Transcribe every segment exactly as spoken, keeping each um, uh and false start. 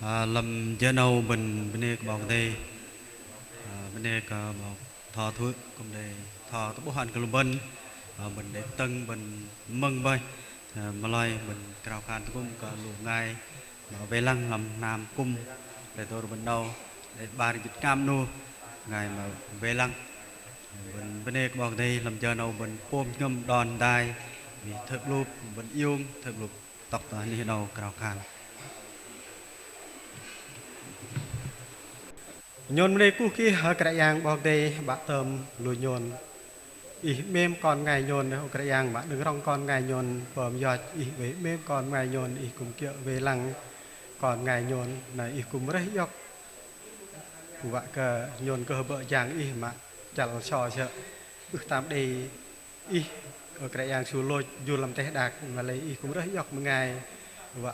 Ơ, lăm jơ 'nâu bơ̆n bơnê kơ 'Bok Kei-Dei. Ơ, bơnê kơ 'bok tho thư̆ kư̆m đei tho tơ'bôh ăn kơ lu bơ̆n. Ơ, bơ̆n đei tơ̆ng bơ̆n mơ̆ng bơih. Ơ, mă lei bơ̆n krao khan tơgŭm kơ lu bơngai mă wei lăng lăm hnam kŭm Plei Dôr bơ̆n 'nâu đei 'bar jĭt tơhngam 'nu bơngai mă wei lăng. Bơ̆n bơnê kơ 'Bok Kei-Dei lăm jơ 'nâu bơ̆n pôm jơhngơ̆m đon hơdai wih thoi 'bluh bơ̆n iung thoi 'bluh tŏk tơ anih 'nâu krao khan. Nhôn bơnê kuh kơ Ih, ơ Kră Yang 'Bok Kei-Dei, 'Bă tơm lu nhôn. Ih 'mêm kon bơngai nhôn, ơ Kră Yang, mă đơ̆ng rŏng kon bơngai nhôn pơm yoch, Ih oei 'mêm kon bơngai nhôn, Ih kư̆m kiơ̆ wei lăng kon bơngai nhôn, na Ih kư̆m rơih iŏk. Wă kơ nhôn gơh bơ̆ jang Ih mă chăl so sơ̆ ưh tam đei Ih, ơ Kră Yang, sư lôch jur lăm teh đak, mă lei Ih kư̆m rơih iŏk bơngai wă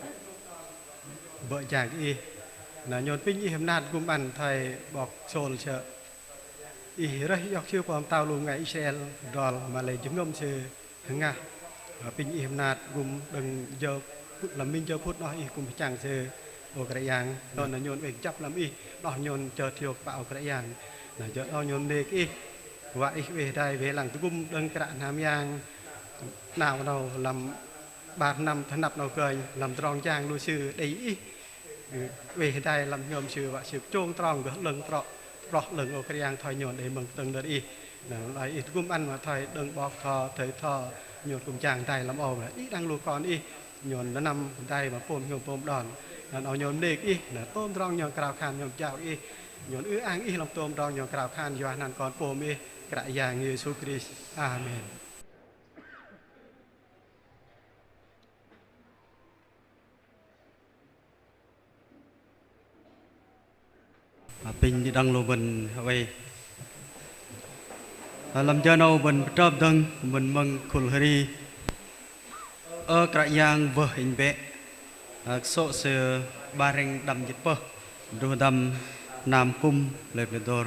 bơ̆ jang kơ Ih. Na nhôn apinh Ih mơnat gŭm ăn thoi 'bok Sôl sơ̆. Ih rơih iŏk sư pơm tao lu bơngai Israel adrol, mă lei jơhngơ̆m sư hngah. Ơ, apinh Ih mơnat gŭm đơ̆ng jơ phŭt, lăm minh jơ phŭt noh Ih kư̆m pơchăng sư, ơ Kră Yang. Nhôn na nhôn oei kơjăp lăm Ih, noh nhôn chơt hiôk pă, ơ Kră Yang. Na jơ 'nâu nhôn bơnê kơ Ih, wă Ih oei hơdai wei lăng tơgŭm đơ̆ng kră hnam yang 'nao 'nâu lăm 'bar hnam tơ hơnăp 'nâu kơnh, lăm tơdrong jang lu sư đei Ih oei hơdai lăm jơhngơ̆m sư, wă sư kơchông trong gơh 'lơ̆ng trŏ, trŏ 'lơ̆ng, ơ Kră Yang, thoi nhôn đei mơ̆ng tơ̆ng nơ̆r Ih. Na lei Ih tơgŭm ăn mă thoi đơ̆ng 'bok tho, thoi tho, nhôn kư̆m jang hơdai lăm âu, na đĭ đăng lu kon Ih, nhôn nơnăm hơdai mă pôm jơhngơ̆m pôm đon. Na 'nâu nhôn bơnê kơ Ih, na tôm tơdrong nhôn krao khan nhôn pơjao Ih, nhôn ư-ang Ih lăm tôm tơdrong nhôn krao khan, yua anăn Kon pôm Ih, Kră Yang Yêsu Krist. Amen. Apinh đĭ đăng lu bơ̆n oei. Ơ, lăm jơ 'nâu bơ̆n pơtrơp dơ̆ng, bơ̆n mơ̆ng khul hơri. Ơ Kră Yang wơh inh bĕ. Ơ, kơsô̆ sư 'bar hrĕng đăm jĭt pơh, druh dăm hnam kŭm Plei Dôr.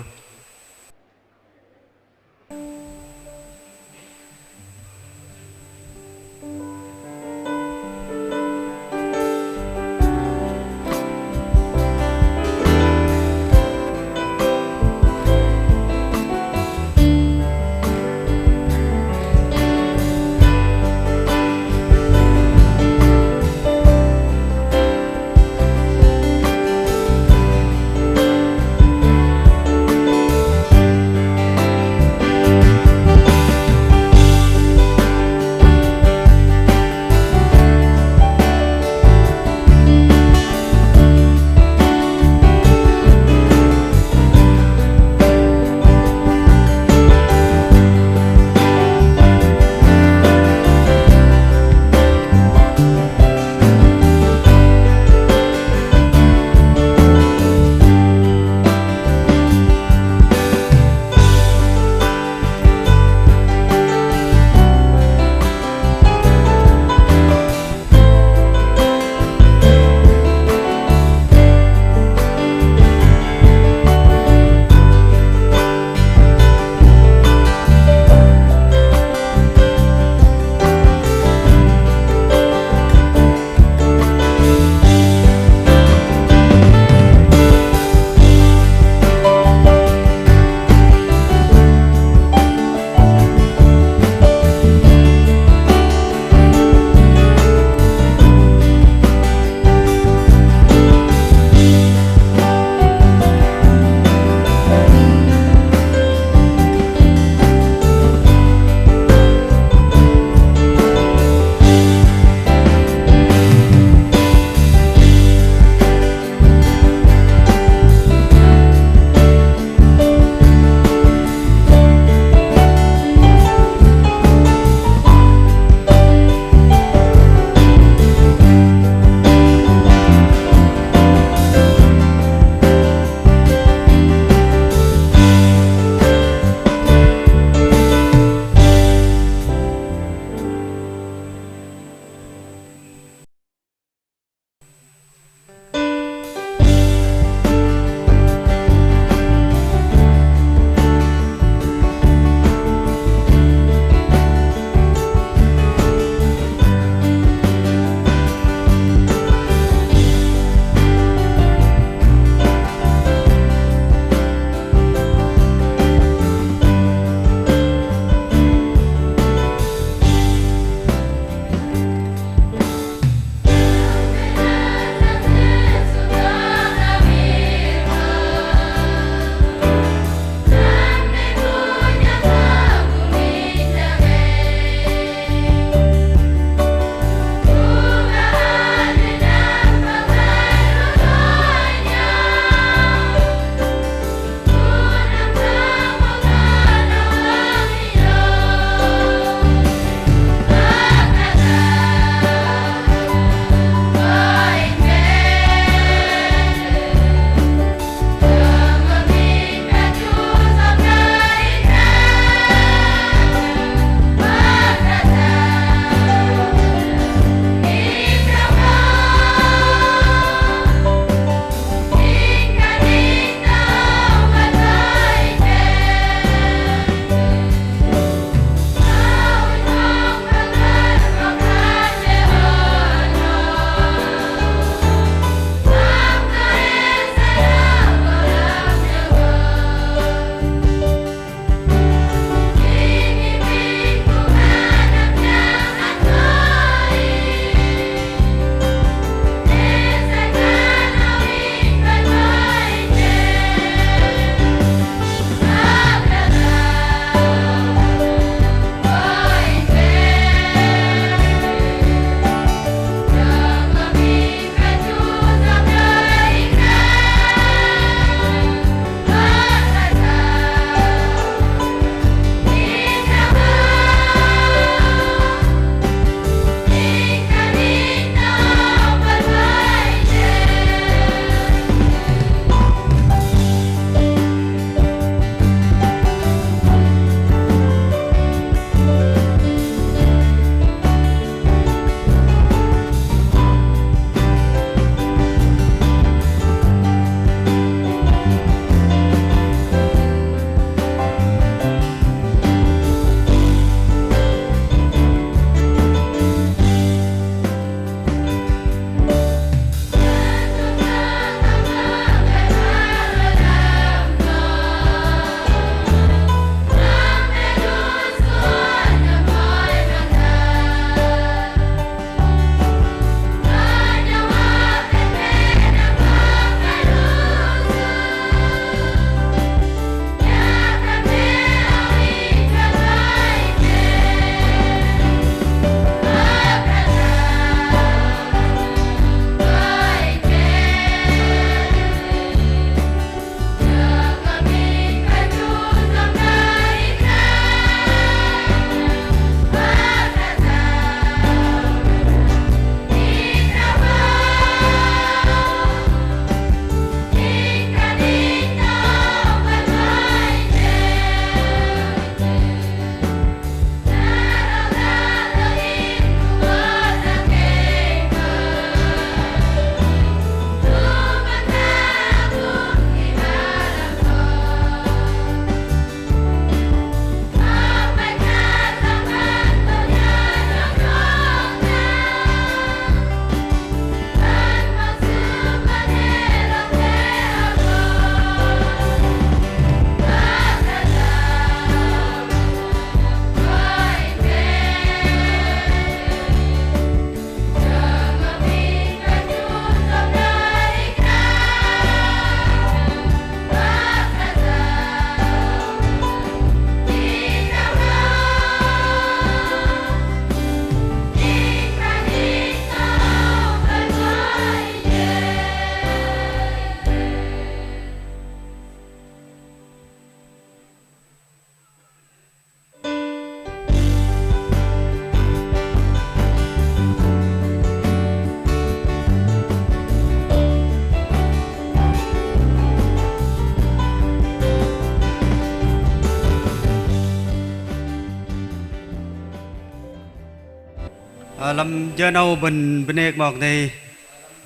Lăm jơ 'nâu bơ̆n bơnê kơ 'Bok Kei-Dei,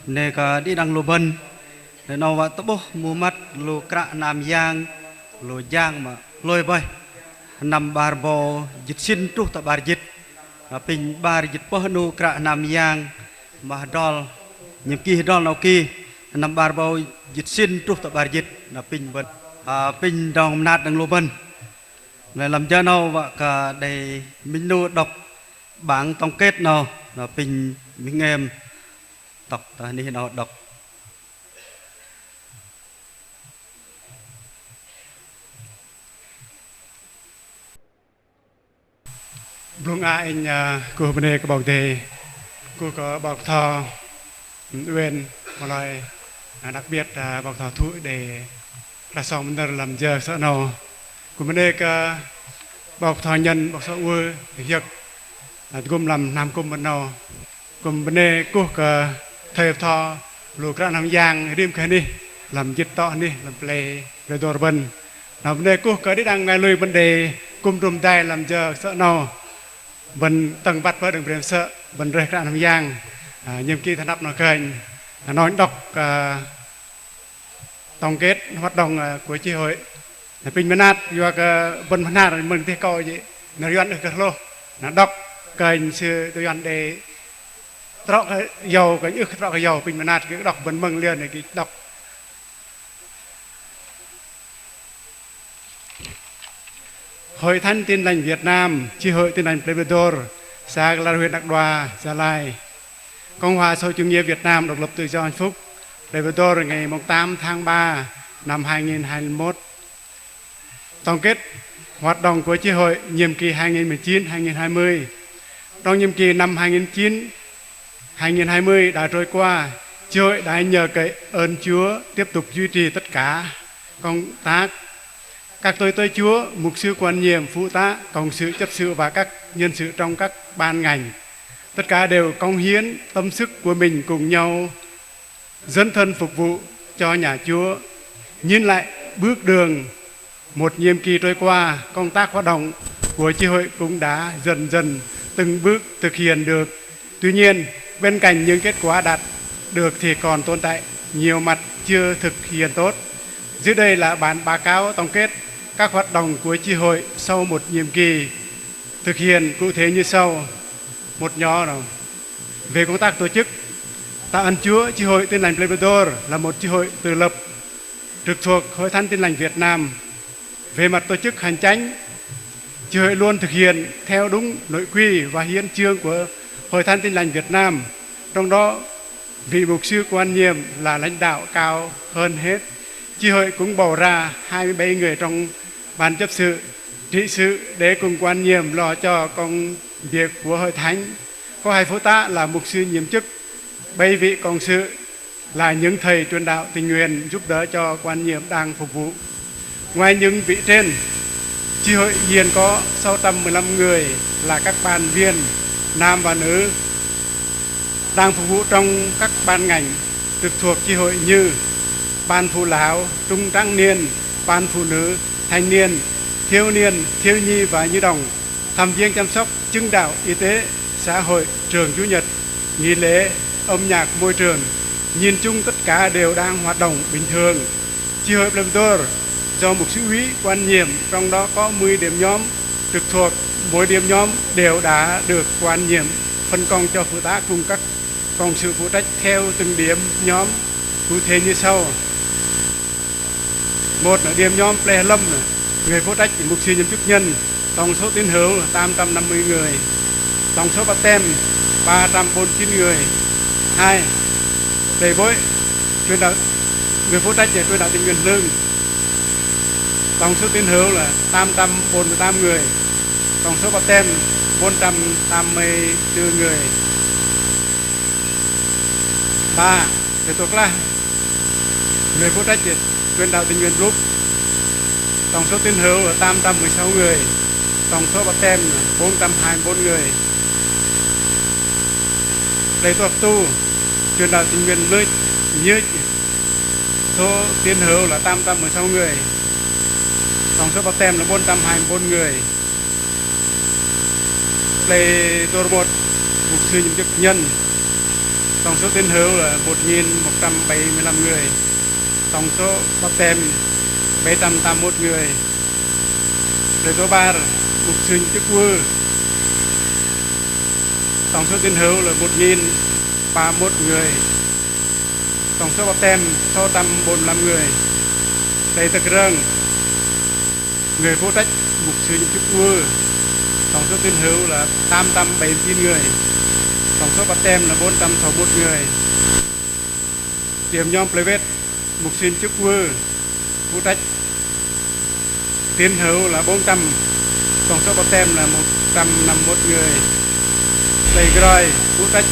bơnê kơ đĭ đăng lu bơ̆n. Lei 'nâu wă tơ'bôh mŭt măt lu kră hnam yang, lu jang mă hlôi bơih. Sơnăm 'bar 'bâu jĭt sĭn truh tơ 'bar jĭt. Apinh 'bar jĭt pơh 'nu kră hnam yang mă hơdrol, nhĭm ki hơdrol 'nâu ki. Sơnăm 'bar 'bâu jĭt sĭn truh tơ 'bar jĭt. Apinh bơ̆n, apinh dŏng mơnat đơ̆ng lu bơ̆n. Lei lăm jơ 'nâu wă kơ đei minh 'nu đŏk bảng tổng kết 'nâu, apinh minh em tŏk tơ anih 'nâu đŏk. Blŭng a inh, ơ, kuh bơnê kơ 'Bok Kei-Dei, kuh kơ 'bok bơtho Uyên, mă lei, ơ, đặc biệt, ơ, 'bok bơtho Thụ đei kră song mơnơ̆r lăm jơ sơ̆ 'nâu. Kuh bơnê kơ 'bok bơtho Nhân, 'bok sơ̆ Ue, hiơ̆k, ơ, tơgŭm lăm hnam kŭm bơ̆n 'nâu. Kŭm bơnê kuh kơ thây bơtho lu kră hnam yang rim kơ anih, lăm jĭt tŏ anih, lăm pơlei, pơlei dôr bơ̆n. Na bơnê kuh kơ đĭ đăng bơngai lui bơ̆n đei kŭm trŭm dai lăm jơ sơ̆ 'nâu. Bơ̆n tơ̆ng băt bơih đơ̆ng 'brem sơ̆, bơ̆n rơih kră hnam yang, ơ, nhĭm ki tơ hơnăp noh kơnh, ơ, 'nâu inh đŏk, ơ, tổng kết hoạt động, ơ, của chi hội. Na apinh mơnat, yua kơ bơ̆n mơnat mơ̆ng tih kâu jê̆, nơ̆r Yuăn ưh kơ hlôh, na đŏk kơnh sư tơ Yuăn đei trŏ kơ yâu, kơnh ưh kơ trŏ kơ yâu, apinh mơnat kơ đŏk bơ̆n mơ̆ng liơ nơ̆r gĭch đŏk. Hội Thánh Tin Lành Việt Nam, Chi hội Tin Lành Plei Bơdôr, xã Glar, huyện Đắk Đoa, Gia Lai. Cộng hòa xã hội chủ nghĩa Việt Nam độc lập tự do hạnh phúc, Plei Bơdôr, ngày mùng tám tháng ba năm hai nghìn hai mươi mốt. Tổng kết hoạt động của chi hội nhiệm kỳ hai nghìn mười chín hai nghìn hai mươi. Trong nhiệm kỳ năm hai nghìn chín hai nghìn hai mươi đã trôi qua, chi hội đã nhờ cậy ơn Chúa tiếp tục duy trì tất cả công tác. Các tôi tớ Chúa, mục sư, quan nhiệm, phụ tá, cộng sự, chấp sự và các nhân sự trong các ban ngành, tất cả đều cống hiến tâm sức của mình cùng nhau dấn thân phục vụ cho nhà Chúa. Nhìn lại bước đường một nhiệm kỳ trôi qua, công tác hoạt động của chi hội cũng đã dần dần từng bước thực hiện được. Tuy nhiên, bên cạnh những kết quả đạt được thì còn tồn tại nhiều mặt chưa thực hiện tốt. Dưới đây là bản báo cáo tổng kết các hoạt động của chi hội sau một nhiệm kỳ thực hiện cụ thể như sau. Một nhỏ nào. Về công tác tổ chức, tạ ơn Chúa, chi hội Tin Lành Plei Bơdôr là một chi hội tự lập trực thuộc Hội Thánh Tin Lành Việt Nam. Về mặt tổ chức hành chánh, chi hội luôn thực hiện theo đúng nội quy và hiến chương của Hội Thánh Tin Lành Việt Nam, trong đó vị mục sư quan nhiệm là lãnh đạo cao hơn hết. Chi hội cũng bầu ra hai mươi bảy người trong ban chấp sự, trị sự để cùng quan nhiệm lo cho công việc của hội thánh. Có hai phó tá là mục sư nhiệm chức, bảy vị cộng sự là những thầy truyền đạo tình nguyện giúp đỡ cho quan nhiệm đang phục vụ. Ngoài những vị trên, chi hội hiện có sáu trăm mười lăm người là các ban viên, nam và nữ, đang phục vụ trong các ban ngành trực thuộc chi hội như ban phụ lão, trung tráng niên, ban phụ nữ, thanh niên, thiếu niên, thiếu nhi và nhi đồng, thăm viếng chăm sóc, chứng đạo, y tế, xã hội, trường chủ nhật, nghỉ lễ, âm nhạc, môi trường. Nhìn chung tất cả đều đang hoạt động bình thường. Chi hội Plei Bơdôr do mục sư úy quan nhiệm, trong đó có mười điểm nhóm trực thuộc, mỗi điểm nhóm đều đã được quan nhiệm phân công cho phụ tá cùng các cộng sự phụ trách theo từng điểm nhóm, cụ thể như sau. Một là điểm nhóm Plei Hơlơ̆m, người phụ trách mục sư nhiệm chức Nhân, tổng số tín hữu là tám trăm năm mươi người, tổng số báp têm ba trăm bốn mươi chín người. Hai, Plei Bối, truyền đạo, người phụ trách là truyền đạo tình nguyện Lương, tổng số tín hữu là tám trăm bốn mươi tám người, tổng số báp têm bốn trăm tám mươi tư người. Ba, Plei Tuak Lah, người phụ trách truyền đạo tình nguyện Blŭk, tổng số tín hữu là tám trăm mười sáu người, tổng số báp têm là bốn trăm hai mươi bốn người. Plei Tuak Tu, truyền đạo tình nguyện Mưch, Nhưch, số tín hữu là tám trăm mười sáu người, tổng số báp têm là bốn trăm hai mươi bốn người. Plei Dôr Một, mục sư nhậm chức nhân. Tổng số tín hữu là một nghìn một trăm bảy mươi lăm người. Tổng số báp têm bảy trăm tám mươi mốt người. Plei Tubar, mục sư nhậm chức ư. Tổng số tín hữu là một nghìn ba mươi mốt người. Tổng số báp têm sáu trăm bốn mươi lăm người. Plei Tơkrơng, người phụ trách mục sư nhậm chức ư. Tổng số tín hữu là tám trăm bảy mươi chín người. Tổng số báp têm là bốn trăm sáu mươi mốt người. Điểm nhóm Plei Vết, mục sư nhậm chức ư, phụ trách tín hữu là bốn trăm, tổng số báp têm là một trăm năm mươi mốt người. Plei Groi, phụ trách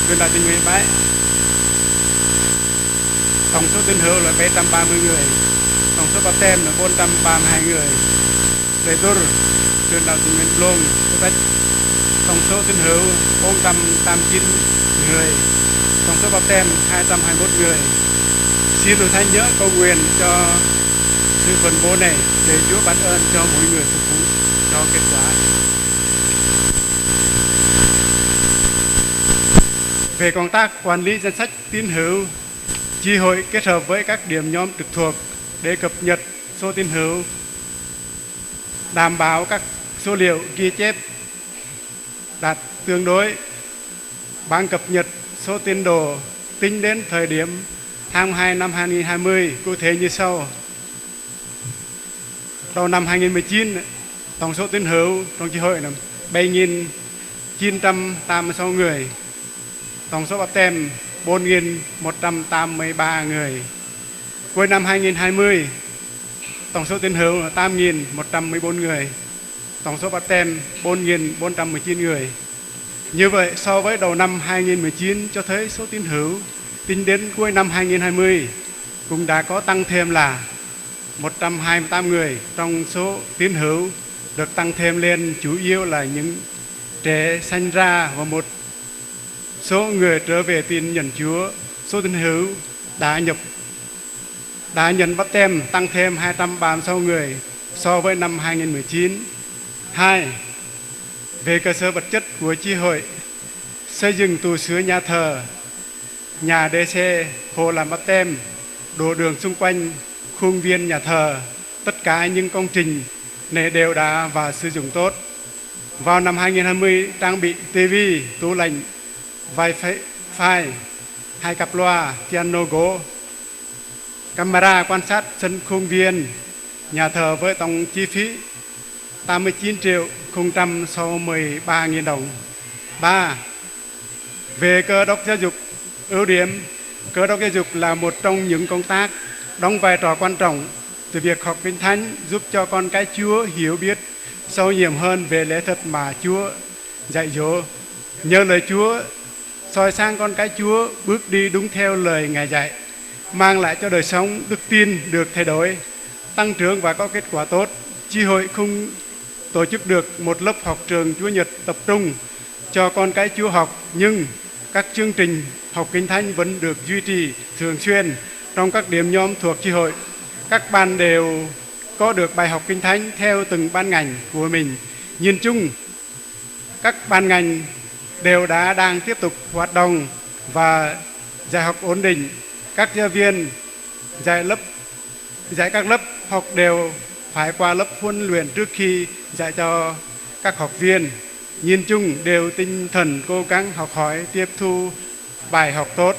truyền đạo tình nguyện bái. Tổng số tín hữu là bảy trăm ba mươi người. Tổng số báp têm là bốn trăm ba mươi hai người. Plei Dur, truyền đạo tình nguyện Blông, Tech, tổng số tín hữu bốn trăm tám mươi chín người, tổng số báp têm hai trăm hai mươi mốt người. Xin Hội Thánh nhớ cầu nguyện cho sự phân bố này để Chúa ban ơn cho mỗi người phục vụ cho kết quả. Về công tác quản lý danh sách tín hữu, chi hội kết hợp với các điểm nhóm trực thuộc để cập nhật số tín hữu, đảm bảo các số liệu ghi chép đạt tương đối. Bảng cập nhật số tín đồ tính đến thời điểm tháng hai năm hai nghìn hai mươi cụ thể như sau. Đầu năm hai nghìn mười chín, tổng số tín hữu trong chi hội là bảy nghìn chín trăm tám mươi sáu người. Tổng số báp têm bốn nghìn một trăm tám mươi ba người. Cuối năm hai nghìn hai mươi, tổng số tín hữu là tám nghìn một trăm mười bốn người. Tổng số báp têm bốn nghìn bốn trăm mười chín người. Như vậy, so với đầu năm hai nghìn mười chín cho thấy số tín hữu tính đến cuối năm hai nghìn hai mươi cũng đã có tăng thêm là một trăm hai mươi tám người. Trong số tín hữu được tăng thêm lên chủ yếu là những trẻ sanh ra và một số người trở về tin nhận Chúa. Số tín hữu đã nhập, đã nhận báp têm tăng thêm hai trăm ba mươi sáu người so với năm hai nghìn mười chín. Hai, về cơ sở vật chất của chi hội, xây dựng tu sửa nhà thờ, nhà để xe, hồ làm báp têm, đồ đạc xung quanh khuôn viên nhà thờ, tất cả những công trình này đều đã và sử dụng tốt. Vào năm hai nghìn hai mươi, trang bị tivi, tủ lạnh, wifi, hai cặp loa, piano gỗ, camera quan sát sân khuôn viên nhà thờ với tổng chi phí tám mươi chín triệu không trăm sáu mươi ba nghìn đồng. Ba, về Cơ đốc giáo dục, ưu điểm, Cơ đốc giáo dục là một trong những công tác đóng vai trò quan trọng từ việc học Kinh Thánh, giúp cho con cái Chúa hiểu biết sâu nhiệm hơn về lẽ thật mà Chúa dạy dỗ. Nhờ lời Chúa soi sáng con cái Chúa bước đi đúng theo lời Ngài dạy, mang lại cho đời sống, đức tin được thay đổi, tăng trưởng và có kết quả tốt. Chi hội không tổ chức được một lớp học trường Chúa Nhật tập trung cho con cái Chúa học, nhưng các chương trình học Kinh Thánh vẫn được duy trì thường xuyên trong các điểm nhóm thuộc chi hội. Các ban đều có được bài học Kinh Thánh theo từng ban ngành của mình. Nhìn chung, các ban ngành đều đã đang tiếp tục hoạt động và dạy học ổn định. Các giáo viên dạy lớp, dạy các lớp học đều phải qua lớp huấn luyện trước khi dạy cho các học viên. Nhìn chung đều tinh thần cố gắng học hỏi, tiếp thu bài học tốt.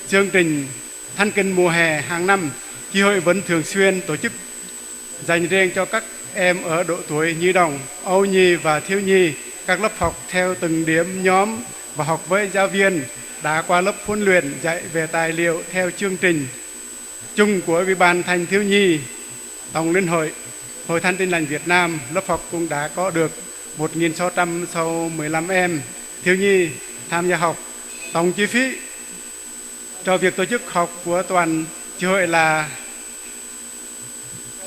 Chương trình Thánh Kinh mùa hè hàng năm, chi hội vẫn thường xuyên tổ chức dành riêng cho các em ở độ tuổi nhi đồng, âu nhi và thiếu nhi, các lớp học theo từng điểm nhóm và học với giáo viên đã qua lớp huấn luyện dạy về tài liệu theo chương trình chung của Ủy ban Thanh Thiếu Nhi Tổng Liên hội Hội Thánh Tin Lành Việt Nam. Lớp học cũng đã có được một nghìn sáu trăm sáu mươi lăm em thiếu nhi tham gia học. Tổng chi phí cho việc tổ chức học của toàn chi hội là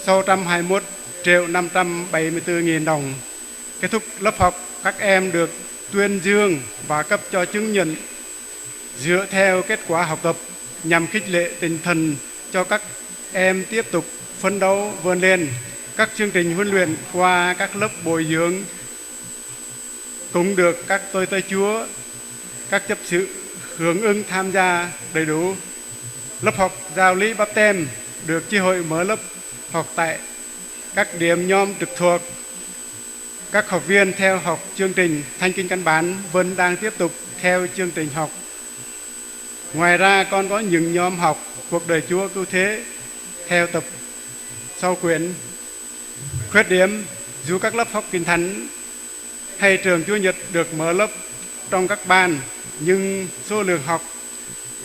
sáu trăm hai mươi mốt triệu năm trăm bảy mươi tư nghìn đồng. Kết thúc lớp học, các em được tuyên dương và cấp cho chứng nhận dựa theo kết quả học tập, nhằm khích lệ tinh thần cho các em tiếp tục phấn đấu vươn lên. Các chương trình huấn luyện qua các lớp bồi dưỡng Cũng được các tôi tớ Chúa, các chấp sự hưởng ứng tham gia đầy đủ. Lớp học giáo lý báp têm được chi hội mở lớp học tại các điểm nhóm trực thuộc. Các học viên theo học chương trình Thánh Kinh căn bản vẫn đang tiếp tục theo chương trình học. Ngoài ra, con có những nhóm học Cuộc Đời Chúa Cứu Thế theo tập sáu quyển. Khuyết điểm, dù các lớp học Kinh Thánh hay trường Chúa Nhật được mở lớp trong các ban, nhưng số lượng học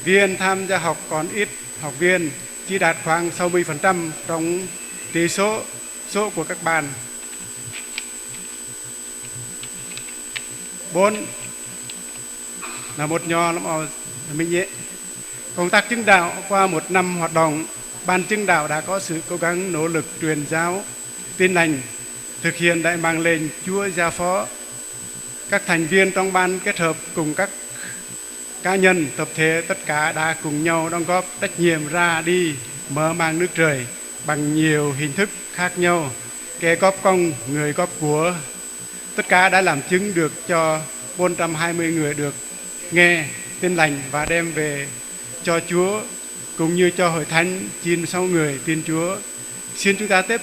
viên tham gia học còn ít, học viên chỉ đạt khoảng sáu mươi phần trăm trong tỷ số số của các ban. Bốn là một nho lắm, mình nhé. Công tác chứng đạo. Qua một năm hoạt động, Ban Chứng đạo đã có sự cố gắng nỗ lực truyền giáo Tin Lành, thực hiện đại mạng lệnh Chúa giao phó. Các thành viên trong ban kết hợp cùng các cá nhân, tập thể, tất cả đã cùng nhau đóng góp trách nhiệm ra đi mở mang nước trời bằng nhiều hình thức khác nhau. Kẻ góp công, người góp của, tất cả đã làm chứng được cho bốn trăm hai mươi người được nghe Tin Lành và đem về cho Chúa, cũng như cho Hội Thánh chín mươi sáu người tin Chúa. Xin chúng ta tiếp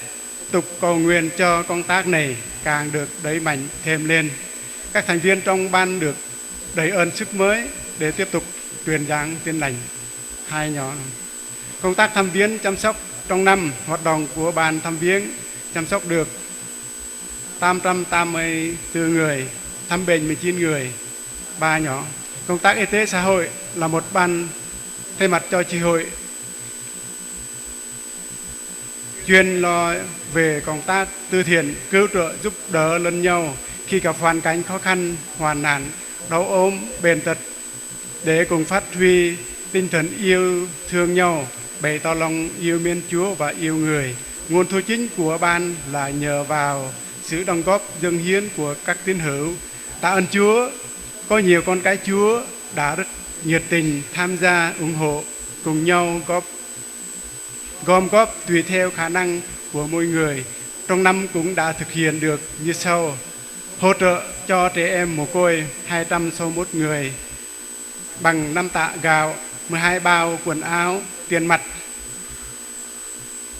tục cầu nguyện cho công tác này càng được đẩy mạnh thêm lên. Các thành viên trong ban được đẩy ơn sức mới để tiếp tục truyền giảng Tin Lành. Hai nho. Công tác thăm viếng chăm sóc. Trong năm, hoạt động của ban thăm viếng chăm sóc được tám trăm tám mươi tư người, thăm bệnh mười chín người. Ba nho. Công tác y tế xã hội là một ban thay mặt cho chi hội chuyên lo về công tác từ thiện, cứu trợ, giúp đỡ lẫn nhau khi gặp hoàn cảnh khó khăn, hoạn nạn, đau ốm, bệnh tật, để cùng phát huy tinh thần yêu thương nhau, bày tỏ lòng yêu mến Chúa và yêu người. Nguồn thu chính của ban là nhờ vào sự đóng góp dâng hiến của các tín hữu. Tạ ơn Chúa, có nhiều con cái Chúa đã rất nhiệt tình tham gia ủng hộ, cùng nhau góp gom góp tùy theo khả năng của mỗi người. Trong năm cũng đã thực hiện được như sau: hỗ trợ cho trẻ em mồ côi hai trăm sáu mươi mốt người bằng năm tạ gạo, mười hai bao quần áo, tiền mặt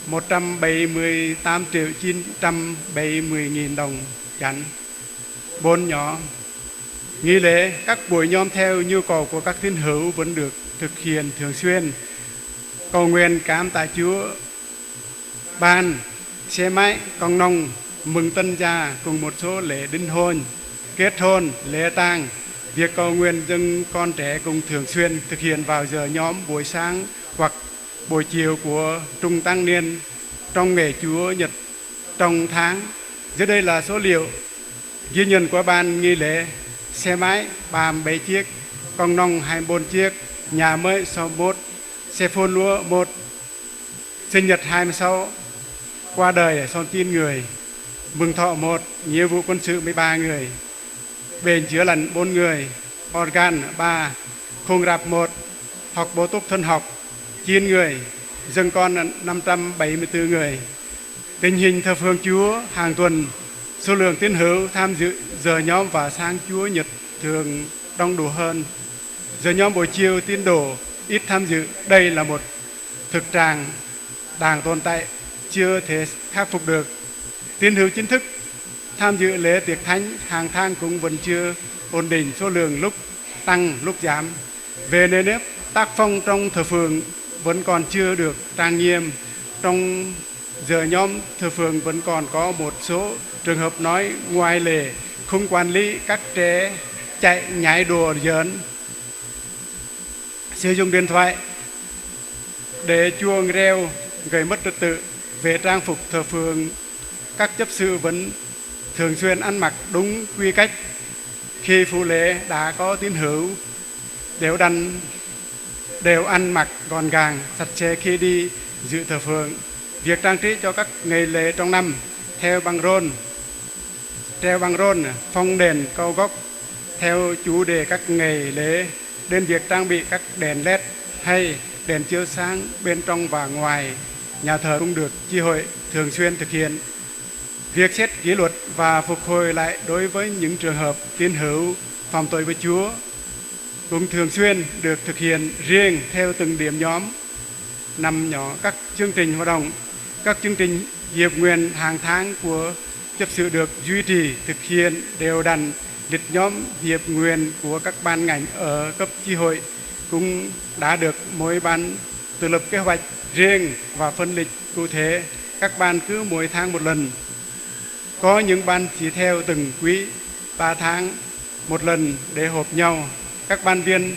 một trăm bảy mươi tám triệu chín trăm bảy mươi nghìn đồng chẵn. Bốn nho. Nghi lễ. Các buổi nhóm theo nhu cầu của các tín hữu vẫn được thực hiện thường xuyên. Cầu nguyện cảm tạ Chúa. Ban, xe máy, cộng nông, mừng tân gia cùng một số lễ đính hôn, kết hôn, lễ tang. Việc cầu nguyện dâng con trẻ cũng thường xuyên thực hiện vào giờ nhóm buổi sáng hoặc buổi chiều của trung tăng niên trong ngày Chúa Nhật trong tháng. Dưới đây là số liệu ghi nhận của ban nghi lễ: xe máy ba mươi bảy chiếc, cộng nông hai mươi bốn chiếc, nhà mới sáu mươi mốt, xe phun lúa một, sinh nhật hai mươi sáu, qua đời sáu mươi chín người, mừng thọ một, nghĩa vụ quân sự mười ba người, bệnh chữa lành bốn người, organ ba, khung rạp một, học bổ túc thần học chín người, dâng con năm trăm bảy mươi tư người. Tình hình thờ phượng Chúa hàng tuần, số lượng tín hữu tham dự giờ nhóm vào sáng Chúa Nhật thường đông đủ hơn. Giờ nhóm buổi chiều tín đồ ít tham dự. Đây là một thực trạng đang tồn tại, chưa thể khắc phục được. Tín hữu chính thức tham dự lễ tiệc thánh hàng tháng cũng vẫn chưa ổn định, số lượng lúc tăng lúc giảm. Về nền nếp, tác phong trong thờ phượng vẫn còn chưa được trang nghiêm. Trong giờ nhóm thờ phượng vẫn còn có một số trường hợp nói ngoài lề, không quản lý các trẻ chạy nhảy đùa giỡn, sử dụng điện thoại để chuông reo, gây mất trật tự. Về trang phục thờ phượng, các chấp sự vẫn thường xuyên ăn mặc đúng quy cách. Khi phủ lễ đã có tín hữu đều đặn, đều ăn mặc gọn gàng, sạch sẽ khi đi dự thờ phượng. Việc trang trí cho các ngày lễ trong năm theo băng rôn, treo băng rôn, phong đèn câu gốc theo chủ đề các ngày lễ, đến việc trang bị các đèn led hay đèn chiếu sáng bên trong và ngoài nhà thờ cũng được chi hội thường xuyên thực hiện. Việc xét kỷ luật và phục hồi lại đối với những trường hợp tín hữu phạm tội với Chúa cũng thường xuyên được thực hiện riêng theo từng điểm nhóm. Năm nhỏ, các chương trình hoạt động, các chương trình hiệp nguyện hàng tháng của chấp sự được duy trì, thực hiện đều đặn. Lịch nhóm hiệp nguyện của các ban ngành ở cấp chi hội cũng đã được mỗi ban tự lập kế hoạch riêng và phân lịch cụ thể. Các ban cứ mỗi tháng một lần. Có những ban chỉ theo từng quý, ba tháng một lần để họp nhau. Các ban viên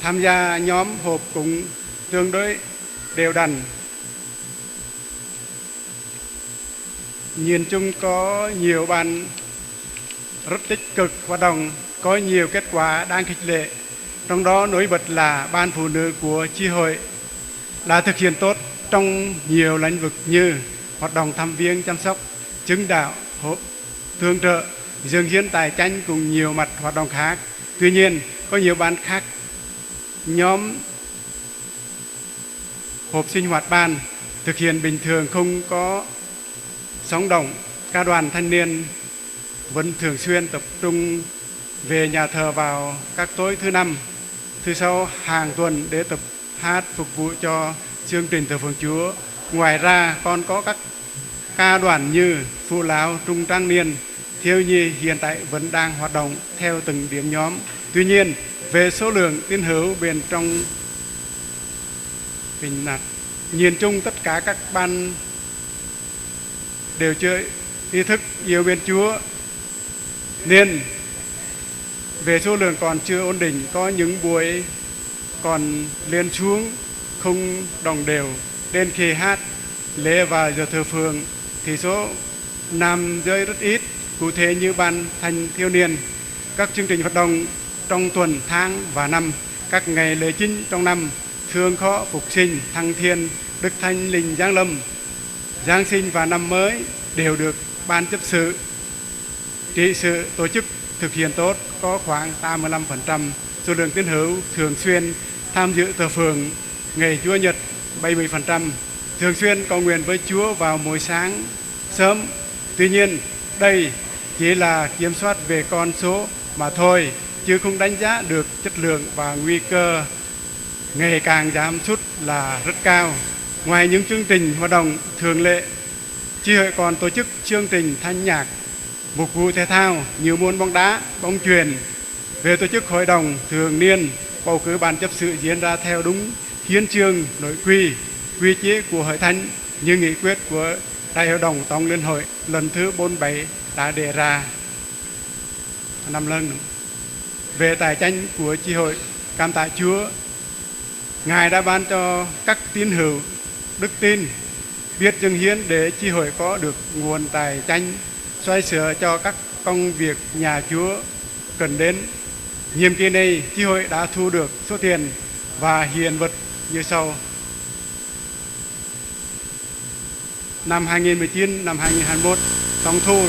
tham gia nhóm họp cũng tương đối đều đặn. Nhìn chung, có nhiều ban rất tích cực hoạt động, có nhiều kết quả đáng khích lệ. Trong đó nổi bật là ban phụ nữ của chi hội đã thực hiện tốt trong nhiều lĩnh vực như hoạt động thăm viếng, chăm sóc, chứng đạo, hỗ-, tương trợ, dâng hiến tài chánh cùng nhiều mặt hoạt động khác. Tuy nhiên, có nhiều ban khác, nhóm họp sinh hoạt ban thực hiện bình thường, không có sống động. Các đoàn thanh niên vẫn thường xuyên tập trung về nhà thờ vào các tối thứ năm, thứ sáu hàng tuần để tập hát phục vụ cho chương trình thờ phượng Chúa. Ngoài ra, còn có các ca đoàn như Phụ Lão, Trung Tráng Niên, Thiếu Nhi hiện tại vẫn đang hoạt động theo từng điểm nhóm. Tuy nhiên, về số lượng tín hữu bên trong Bình Nặc, nhìn chung, tất cả các ban đều chưa ý thức yêu mến Chúa, nên về số lượng còn chưa ổn định, có những buổi còn lên xuống không đồng đều. Đến khi hát lễ và giờ thờ phượng thì số nam giới rất ít, cụ thể như ban thanh thiếu niên, các chương trình hoạt động trong tuần, tháng và năm, các ngày lễ chính trong năm, Thương khó phục sinh, Thăng Thiên, Đức Thánh Linh giáng lâm, Giáng sinh và năm mới đều được ban chấp sự, trị sự tổ chức thực hiện tốt, có khoảng tám mươi lăm phần trăm số lượng tín hữu thường xuyên tham dự thờ phượng ngày Chúa Nhật, bảy mươi phần trăm thường xuyên cầu nguyện với Chúa vào mỗi sáng sớm. Tuy nhiên, đây chỉ là kiểm soát về con số mà thôi, chứ không đánh giá được chất lượng và nguy cơ ngày càng giảm sút là rất cao. Ngoài những chương trình hoạt động thường lệ, chi hội còn tổ chức chương trình thanh nhạc, phục vụ thể thao như môn bóng đá, bóng chuyền. Về tổ chức hội đồng thường niên, bầu cử ban chấp sự diễn ra theo đúng hiến chương, nội quy, quy chế của hội thánh như nghị quyết của Đại hội đồng Tổng liên hội lần thứ bốn bảy đã đề ra. Năm lơn. Về tài chánh của chi hội, cảm tạ Chúa, Ngài đã ban cho các tín hữu đức tin biết dâng hiến để chi hội có được nguồn tài chánh xoay sửa cho các công việc nhà Chúa cần đến. Nhiệm kỳ này, chi hội đã thu được số tiền và hiện vật như sau. Năm hai nghìn mười chín, năm hai nghìn hai mươi mốt, tổng thu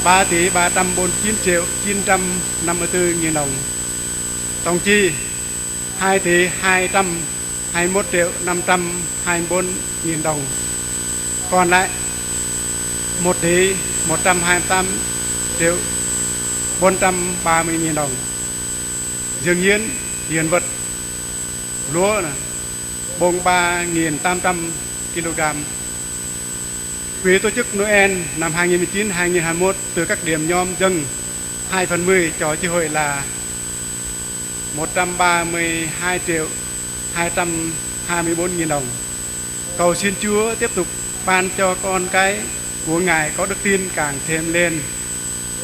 ba tỷ ba trăm bốn mươi chín triệu chín trăm năm mươi tư nghìn đồng. Tổng chi hai tỷ hai trăm hai mươi mốt triệu năm trăm hai mươi bốn nghìn đồng. Còn lại một tỷ một trăm hai mươi tám triệu bốn trăm ba mươi nghìn đồng. Dâng hiến hiện vật lúa nè, bông ba nghìn tám trăm ki-lô-gam. Quỹ tổ chức Noel năm hai nghìn mười chín, hai nghìn hai mươi mốt từ các điểm nhóm dâng hai phần mười cho chi hội là một trăm ba mươi hai triệu hai trăm hai mươi bốn nghìn đồng. Cầu xin Chúa tiếp tục ban cho con cái của Ngài có đức tin càng thêm lên,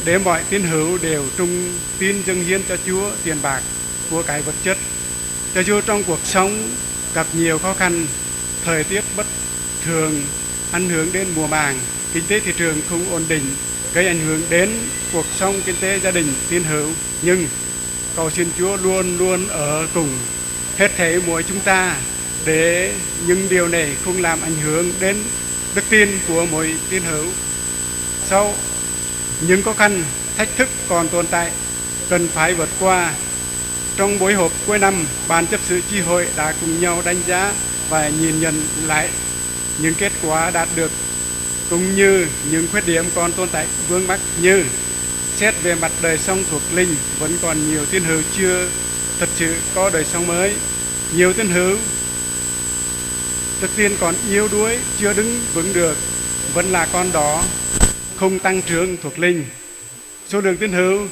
để mọi tín hữu đều trung tín dâng hiến cho Chúa tiền bạc, của cải vật chất. Cho dù trong cuộc sống gặp nhiều khó khăn, thời tiết bất thường ảnh hưởng đến mùa màng, kinh tế thị trường không ổn định, gây ảnh hưởng đến cuộc sống kinh tế gia đình tín hữu, nhưng cầu xin Chúa luôn luôn ở cùng hết thảy mỗi chúng ta, để những điều này không làm ảnh hưởng đến đức tin của mỗi tín hữu. Sáu, những khó khăn, thách thức còn tồn tại cần phải vượt qua. Trong buổi họp cuối năm, ban chấp sự chi hội đã cùng nhau đánh giá và nhìn nhận lại những kết quả đạt được Cũng như những khuyết điểm còn tồn tại vướng mắc như: xét về mặt đời sống thuộc linh, vẫn còn nhiều tín hữu chưa thật sự có đời sống mới. Nhiều tín hữu đức tin còn yếu đuối, chưa đứng vững được, vẫn là con đỏ, không tăng trưởng thuộc linh. Số lượng tín hữu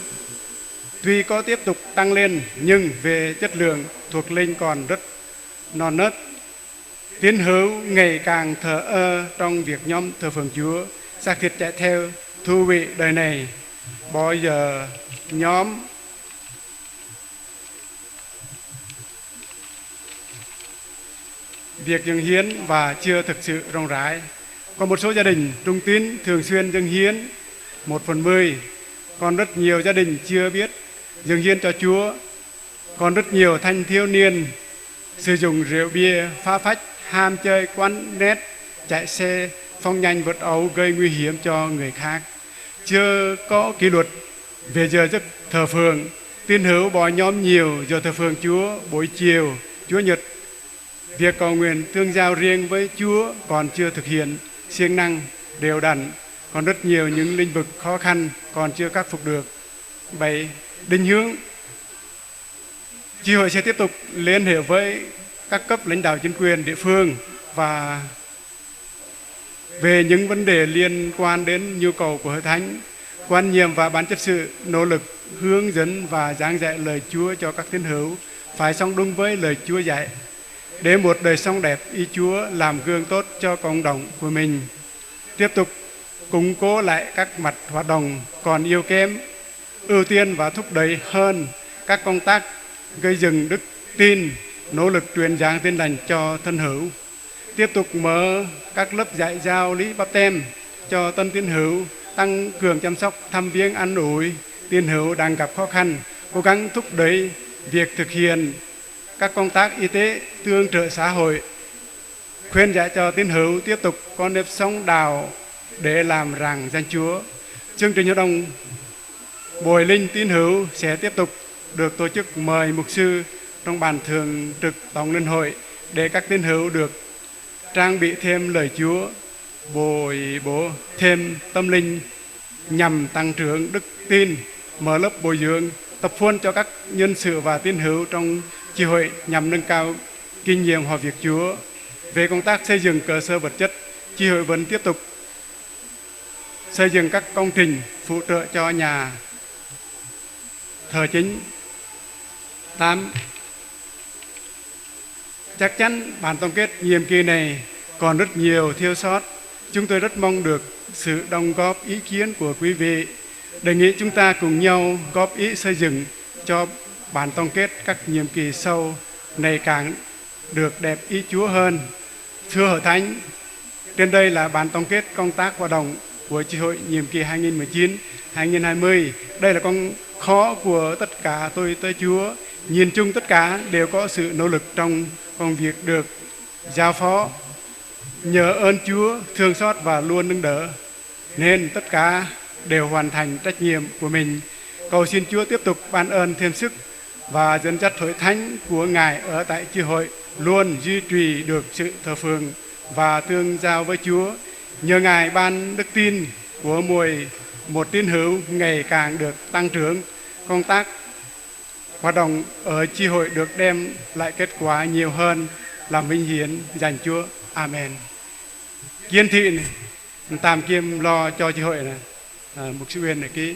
tuy có tiếp tục tăng lên, nhưng về chất lượng thuộc linh còn rất non nớt. Tín hữu ngày càng thờ ơ trong việc nhóm thờ phượng Chúa, xác thịt chạy theo thú vị đời này, bỏ dở nhóm việc dâng hiến và chưa thực sự rộng rãi. Có một số gia đình trung tín thường xuyên dâng hiến một phần mười, còn rất nhiều gia đình chưa biết dâng hiến cho Chúa. Còn rất nhiều thanh thiếu niên sử dụng rượu bia, phá phách, ham chơi, quán net, chạy xe phóng nhanh vượt ẩu, gây nguy hiểm cho người khác. Chưa có kỷ luật về giờ giấc thờ phượng, tín hữu bỏ nhóm nhiều giờ thờ phượng Chúa buổi chiều, Chúa Nhật. Việc cầu nguyện tương giao riêng với Chúa còn chưa thực hiện siêng năng, đều đặn, còn rất nhiều những lĩnh vực khó khăn còn chưa khắc phục được. Bảy, định hướng. Chi hội sẽ tiếp tục liên hệ với các cấp lãnh đạo chính quyền địa phương và về những vấn đề liên quan đến nhu cầu của Hội Thánh. Quan niệm và ban chấp sự nỗ lực hướng dẫn và giảng dạy lời Chúa cho các tín hữu phải sống đúng với lời Chúa dạy, để một đời sống đẹp ý Chúa, làm gương tốt cho cộng đồng của mình. Tiếp tục củng cố lại các mặt hoạt động còn yếu kém, ưu tiên và thúc đẩy hơn các công tác gây dựng đức tin, nỗ lực truyền giảng Tin Lành cho thân hữu. Tiếp tục mở các lớp dạy giáo lý báp têm cho tân tín hữu, tăng cường chăm sóc, thăm viếng, an ủi tín hữu đang gặp khó khăn, cố gắng thúc đẩy việc thực hiện các công tác y tế, tương trợ xã hội, khuyên dạy cho tín hữu tiếp tục có nếp sống đạo để làm rạng danh Chúa. Chương trình hoạt động bồi linh tín hữu sẽ tiếp tục được tổ chức, mời mục sư trong ban thường trực Tổng Liên Hội để các tín hữu được trang bị thêm lời Chúa, bồi bổ thêm tâm linh nhằm tăng trưởng đức tin, mở lớp bồi dưỡng, tập huấn cho các nhân sự và tín hữu trong chi hội nhằm nâng cao kinh nghiệm hầu việc Chúa. Về công tác xây dựng cơ sở vật chất, chi hội vẫn tiếp tục xây dựng các công trình phụ trợ cho nhà thờ chính. Tám, chắc chắn bản tổng kết nhiệm kỳ này còn rất nhiều thiếu sót. Chúng tôi rất mong được sự đóng góp ý kiến của quý vị. Đề nghị chúng ta cùng nhau góp ý xây dựng cho bản tổng kết các nhiệm kỳ sau ngày càng được đẹp ý Chúa hơn. Thưa Hội Thánh, trên đây là bản tổng kết công tác hoạt động của chi hội nhiệm kỳ hai nghìn mười chín, hai nghìn hai mươi. Đây là công khó của tất cả tôi tớ Chúa. Nhìn chung tất cả đều có sự nỗ lực trong công việc được giao phó. Nhờ ơn Chúa thương xót và luôn nâng đỡ, nên tất cả đều hoàn thành trách nhiệm của mình. Cầu xin Chúa tiếp tục ban ơn thêm sức và dẫn dắt Hội Thánh của Ngài ở tại chi hội luôn duy trì được sự thờ phượng và tương giao với Chúa. Nhờ Ngài ban đức tin của mỗi một tín hữu ngày càng được tăng trưởng, công tác hoạt động ở chi hội được đem lại kết quả nhiều hơn, làm vinh hiển danh Chúa. Amen. Kiến thị này, tam kiêm lo cho chi hội này, à, mục sư Uyên này ký.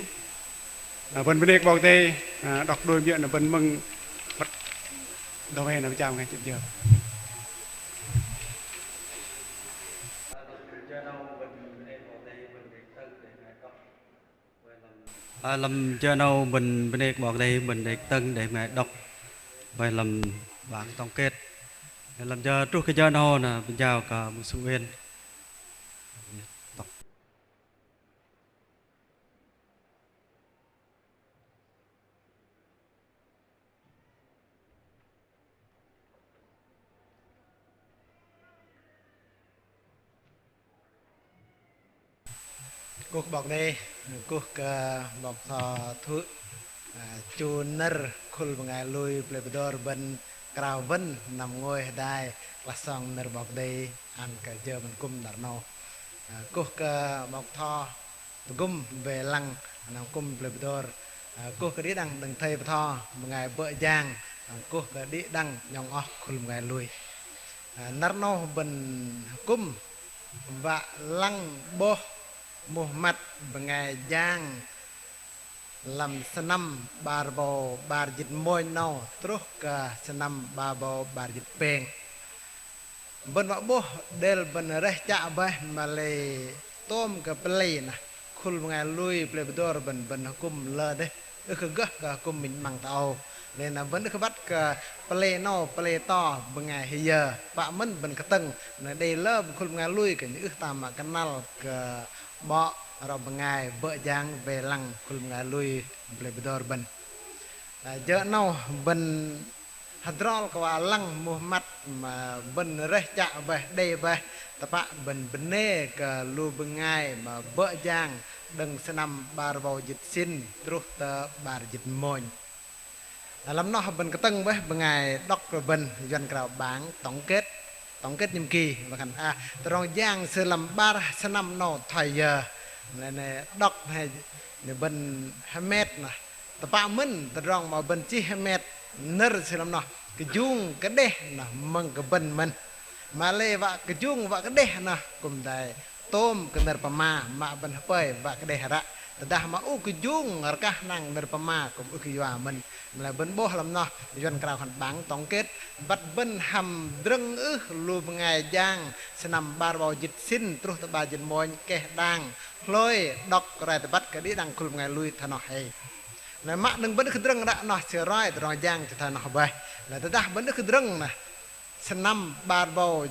À, bơ̆n bơnê kơ 'Bok Kei-Dei, à, đŏk đôi miệng là bơ̆n mơ̆ng bắt đầu hè là chào ngày chụp giờ. Ơ, lăm jơ 'nâu bơ̆n bơnê kơ 'Bok Kei-Dei, bơ̆n đei tơ̆ng đei bơngai đŏk wei lăm bản tổng kết. Lăm jơ truh kơ jơ 'nâu na bơ̆n jao kơ mục sư Uyên. Kuh kơ 'Bok Kei-Dei, kuh kơ 'bok tho thư̆, à, chu nơ̆r khul bơngai lui plei Bơdor bơ̆n krao wơ̆n năm ngôi hơdai, klah sŏng nơ̆r 'Bok Kei-Dei ăn kơ jơ mơ̆n kŭm năr 'nâu. Ơ, kuh kơ 'bok tho tơgŭm wei lăng, 'nâu akŭm plei Bơdôr. Ơ, kuh kơ đĭ đăng đơ̆ng thây bơtho bơngai bơ̆ jang, ơ, kuh kơ đĭ đăng 'nhŏng oh khul bơngai lui. Ơ, năr 'nâu bơ̆n akŭm wă lăng 'bôh muh măt bơngai jang lăm sơnăm 'bar rơbâu 'bar jĭt mônh 'nâu truh kơ sơnăm 'bar rơbâu 'bar jĭt pêng. Bơ̆n wă 'bôh đêl bơ̆n rơih chă bơih, mă lei tôm kơ pơlei nơh khul bơngai lui plei Bơdôr bơ̆n, bơ̆n akŭm lơ dêh, ưh kơ gơh kơ akŭm minh 'măng tơ âu. Lei na bơ̆n ưh kơ băt kơ pơlei 'nâu pơlei to bơngai hơyơ, pă mơ̆n bơ̆n kơtơ̆ng. Na đei lơ khul bơngai lui kơ ưh tam mă kơnăl kơ 'bok rŏ bơngai bơ̆ jang wei lăng khul bơngai lui plei Bơdôr bơ̆n. Ơ, jơ̆ 'nâu bơ̆n hơdrol kơ wă lăng muh măt mă bơ̆n rơih chă bơih, đei bơih, tơpă bơ̆n bơnê kơ lu bơngai mă bơ̆ jang đơ̆ng sơnăm 'bar rơbâu jĭt sĭn truh tơ 'bar jĭt mônh. Lăm noh bơ̆n kơtơ̆ng bơih bơngai đŏk kơ bơ̆n, Yuăn krao bảng tổng kết, tổng kết nhiệm kỳ, wă khan, a, tơdrong jang sư lăm 'bar sơnăm 'nâu thoi yơ. Lei na đŏk hei, na bơ̆n hơmet nơh. Tơpă mơ̆n tơdrong mă bơ̆n chih hơmet nơ̆r sư lăm noh kơjung kơdeh nơh mơ̆ng kơ bơ̆n mơ̆n. Mă lei wă kơjung wă kơdeh nơh kư̆m đei tôm kơ nơ̆r pơma mă bơ̆n hơpơi wă kơdeh ră. Tơdah mă ưh kơjung rơkah hnang nơ̆r pơma kư̆m ưh kơ yua mơ̆n. Mă lei bơ̆n 'bôh lăm noh Yuăn krao khan bảng tổng kết, băt bơ̆n hăm drơ̆ng ưh lu bơngai jang sơnăm 'bar rơbâu jĭt sĭn truh tơ 'bar jĭt mônh keh đang hlôi đŏk roi tơbăt kơ đĭ đăng khul bơngai lui thoi noh hei. Lei mă đơ̆ng bơ̆n ưh kơ drơ̆ng ră noh sư roi tơdrong jang sư thoi noh bơih. Lei tơdah bơ̆n ưh kơ drơ̆ng nơh sơnăm 'bar rơbâu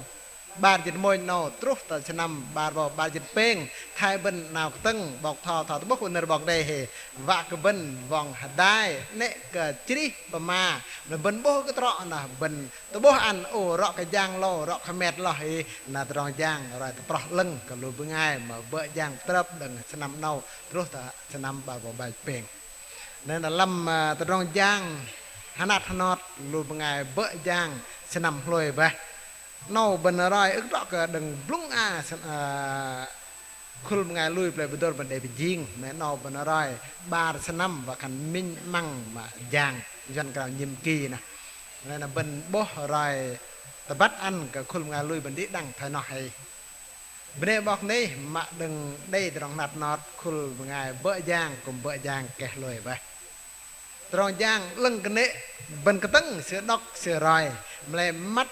'bar jĭt mônh 'nâu truh tơ sơnăm 'bar rơbâu 'bar jĭt pêng, thoi bơ̆n 'nao kơtơ̆ng 'bok tho tho tơ'bôh kơ nơ̆r 'bok đei hei, wă kơ bơ̆n wong hơdai 'nĕ kơ chrih pơma. Lei bơ̆n 'bôh kơ trŏ nơh bơ̆n tơ'bôh ăn ô rŏ kơ jang lơ, rŏ kơ hơmet lơ hei, na tơdrong jang roi tơproh 'lơ̆ng kơ lu bơngai mă bơ̆ jang pơtrơp đơ̆ng sơnăm 'nâu truh tơ sơnăm 'bar rơbâu 'bar jĭt pêng. Lei na lăm, ơ, tơdrong jang hơnat hơnot lu bơngai bơ̆ jang sơnăm hlôi bơih. 'Nâu bơ̆n roi ưh trŏ kơ đơ̆ng blŭng a sơnăm, ơ, khul bơngai lui plei Bơdôr bơ̆n đei pơjing. Mă 'nâu bơ̆n roi 'bar sơnăm wă khan minh 'măng mă jang, Yuăn krao nhiệm kỳ nơh. Lei na bơ̆n 'bôh roi tơbăt ăn kơ khul bơngai lui bơ̆n đĭ đăng thoi noh hei. Bơnê 'Bok Kei-Dei mă đơ̆ng đei tơdrong hơnat hơnot khul bơngai bơ̆ jang kư̆m bơ̆ jang keh hlôi bơih. Tơdrong jang 'lơ̆ng kơnê̆ bơ̆n kơtơ̆ng sư đŏk sư roi, mă lei măt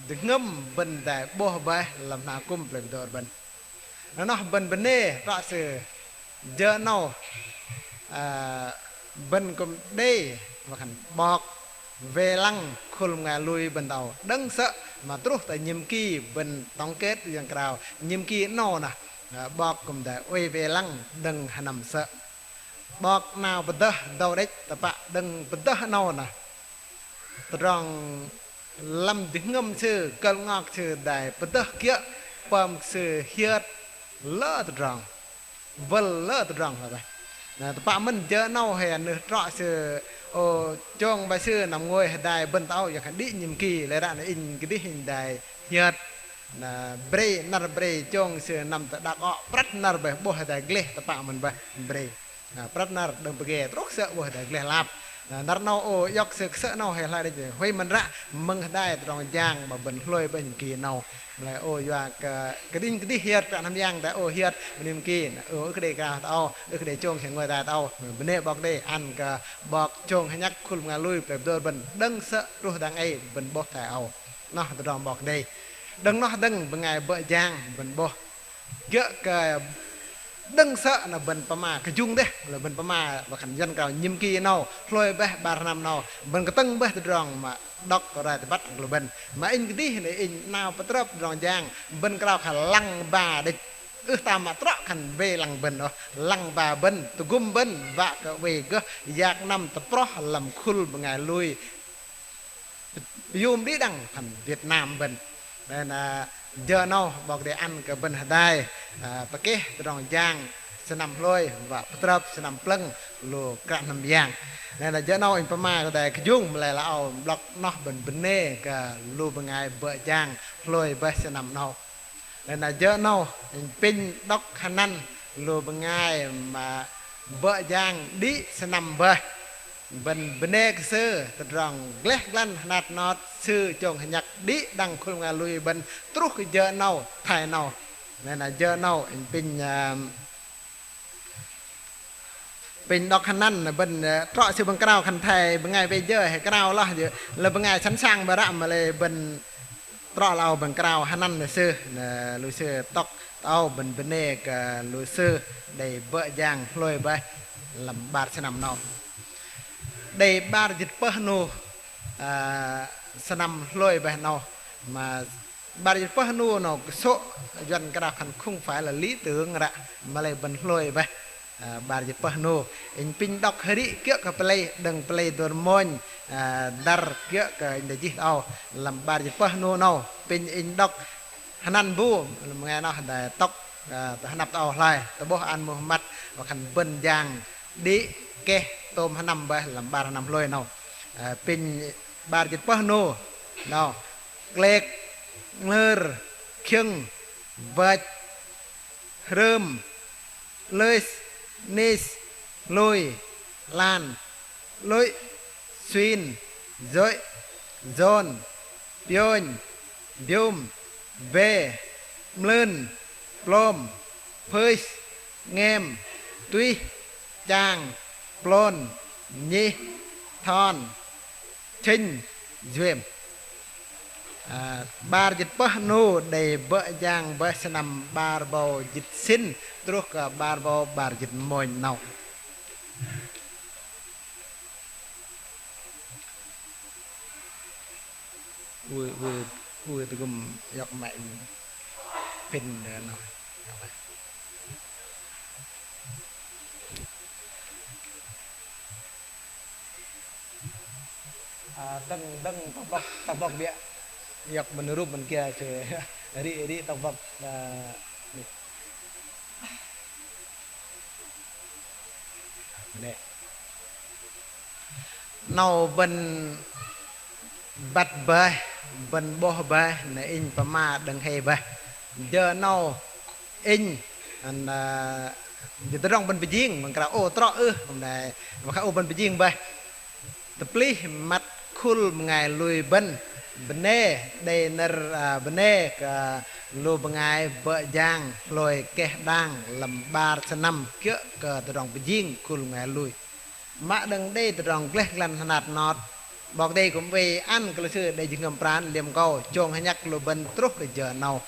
jơhngơ̆m bơ̆n dai 'bôh bơih lăm hnam akŭm plei Bơdôr bơ̆n. Na noh bơ̆n bơnê trŏ sư jơ̆ 'nâu, ơ, bơ̆n kư̆m đei wă khan 'bok wei lăng khul bơngai lui bơ̆n tơ âu đơ̆ng sơ̆ mă truh tơ nhiệm kỳ bơ̆n tổng kết Yuăn krao nhiệm kỳ 'nâu nơh, ơ, 'bok kư̆m đei oei wei lăng đơ̆ng hơnăm sơ̆. 'Bok 'nao pơdơh dâu đĕch tơpă đơ̆ng pơdơh 'nâu nơh. Tơdrong lăm jơhngơ̆m sư, kơ̆l 'ngok sư đei pơdơh kiơ̆ pơm sư hiơt lơ tơdrong, wơl lơ tơdrong hei bơih. Na tơpă mơ̆n jơ̆ 'nâu hei nơh trŏ sư ô chông bai sư năm ngôi hơdai bơ̆n tơ âu, yua khan đĭ nhiệm kỳ lei ră na inh kơdih inh đei hiơt. Na brei năr brei chông sư năm tơ đak ŏ prăt năr bơih 'bôh hơdai gleh tơpă mơ̆n bơih brei. Na prăt năr đơ̆ng pơge truh sơ̆ 'bôh hơdai gleh lap. Na năr 'nâu ô iŏk sư kơ sơ̆ 'nâu hei hloi đĕch huay mơ̆n ră mơ̆ng hơdai tơdrong jang mă bơ̆n hlôi bơih nhiệm kỳ 'nâu. Mă lei ô yua kơ kơdih kơdih hiơt Kră Yang đei ô hiơt bơ̆n nhiệm kỳ. Na ô ưh kơ đei krao tơ âu, ưh kơ đei chông hei ngôi hơdai tơ âu. Bơnê 'Bok Kei-Dei ăn kơ 'bok chông hơnhăk khul bơngai lui plei Bơdôr bơ̆n đơ̆ng sơ̆ truh dang ei bơ̆n 'bôh thoi âu. Noh tơdrong 'Bok Kei-Dei. Đơ̆ng noh dơ̆ng bơngai bơ̆ jang bơ̆n 'bôh. Gơ̆ kơ đơ̆ng sơ̆ na bơ̆n pơma kơjung dêh, lei bơ̆n pơma wă khan Yuăn krao nhiệm kỳ 'nâu, hlôi bơih 'bar sơnăm 'nâu, bơ̆n kơtơ̆ng bơih tơdrong mă đŏk roi tơbăt kơ lu bơ̆n. Mă inh kơdih na inh 'nao pơtrơp tơdrong jang, bơ̆n krao khan lăng ba đĕch. Ưh tam mă trŏ khan wei lăng bơ̆n ôh, lăng ba bơ̆n, tơgŭm bơ̆n, wă kơ oei gơh yak năm tơproh lăm khul bơngai lui pơyom đĭ đăng khan Việt Nam bơ̆n. Lei na jơ̆ 'nâu 'Bok Kei-Dei ăn kơ bơ̆n hơdai, ơ, pơkeh tơdrong jang sơnăm hlôi wă pơtrơp sơnăm plơ̆ng lu kră hnam yang. Lei na jơ̆ 'nâu inh pơma kơdih kơjung, mă lei la âu 'blŏk noh bơ̆n bơnê kơ lu bơngai bơ̆ jang hlôi bơih sơnăm 'nâu. Lei na jơ 'nâu, inh pinh đŏk hơnăn lu bơngai mă bơ̆ jang đĭ sơnăm bơih. Bơ̆n bơnê kơ sư, tơdrong gleh glan hơnat hơnot sư chông hơnhăk đĭ đăng khul bơngai lui bơ̆n truh kơ jơ 'nâu, thoi 'nâu. Lei na jơ 'nâu, inh pinh, ơ, pinh đŏk hơnăn, bơ̆n, ơ, trŏ sư bơ̆n krao khan thoi bơngai wei jơ, hei krao lah, jơ, lơ bơngai sẵn sàng bơih ră mă lei bơ̆n trŏ lơ âu bơ̆n krao hơnăn sư, na lu sư tŏk tơ âu bơ̆n bơnê kơ lu sư đei bơ̆ jang hlôi bơih lăm 'bar sơnăm 'nâu. Đei 'bar jĭt pơh 'nu, ơ, sơnăm hlôi bơih 'nâu, mă 'bar jĭt pơh 'nu 'nâu kơsô̆ Yuăn krao khan không phải là lý tưởng ră, mă lei bơ̆n hlôi bơih. Ơ, 'bar jĭt pơh 'nu. Inh pinh đŏk hơrih kiơ̆ kơ pơlei, đơ̆ng pơlei dơ̆r mônh, ơ, dăr kiơ̆ kơ inh đei jih tơ âu. Lăm 'bar jĭt pơh 'nu 'nâu, pinh inh đŏk hơnăn bu, lăm bơngai noh đei tŏk, ơ, tơ hơnăp tơ âu hloi, tơ'bôh ăn mưh măt, wă khan bơ̆n jang đĭ keh tôm hơnăm bơih lăm 'bar sơnăm hlôi 'nâu. Ơ, pinh 'bar jĭt pơh 'nu 'nâu. Klek, ngơr, khiơ̆ng, wơch, hrơm, 'lơih, nis, hlôi, 'lan, 'lŭi, suin, jô̆, jôn, piônh, bium, be, 'mlưn, plôm, phưih, 'ngem, tuih, chang, plôn, nhih, thon, chinh, juêm. Ơ, 'bar jĭt pơh 'nu đei bơ̆ jang bơih sơnăm 'bar 'bâu jĭt sĭn truh kơ 'bar 'bâu 'bar jĭt mônh 'nâu. Ui, ui, ui, tơgŭm iŏk mă pin đe 'nâu. Ơ, dơ̆ng, dơ̆ng tŏk bŏk, tŏk bŏk biă. Iŏk bơ̆n rup bơ̆n kiơ sư. Rih, rih tŏk bŏk, ơ, 'Nâu bơ̆n băt bơih, bơ̆n 'bôh bơih, na inh pơma đơ̆ng hei bơih. Jơ 'nâu inh, ăn, ơ, jơ tơdrong bơ̆n pơjing, bơ̆n krao ô trŏ ưh, kư̆m đei, mă khan ô bơ̆n pơjing bơih. Tơplih măt khul bơngai lui bơ̆n, bơnê, đei nơ̆r, ơ, bơnê kơ lu bơngai bơ̆ jang hlôi keh đang lăm 'bar sơnăm kiơ̆ kơ tơdrong pơjing khul bơngai lui. Mă đơ̆ng đei tơdrong gleh glan hơnat hơnot, 'Bok Kei-Dei kư̆m oei ăn kơ lu sư đei jơhngơ̆m pran liêm akâu, chông hơnhăk lu bơ̆n truh kơ jơ 'nâu.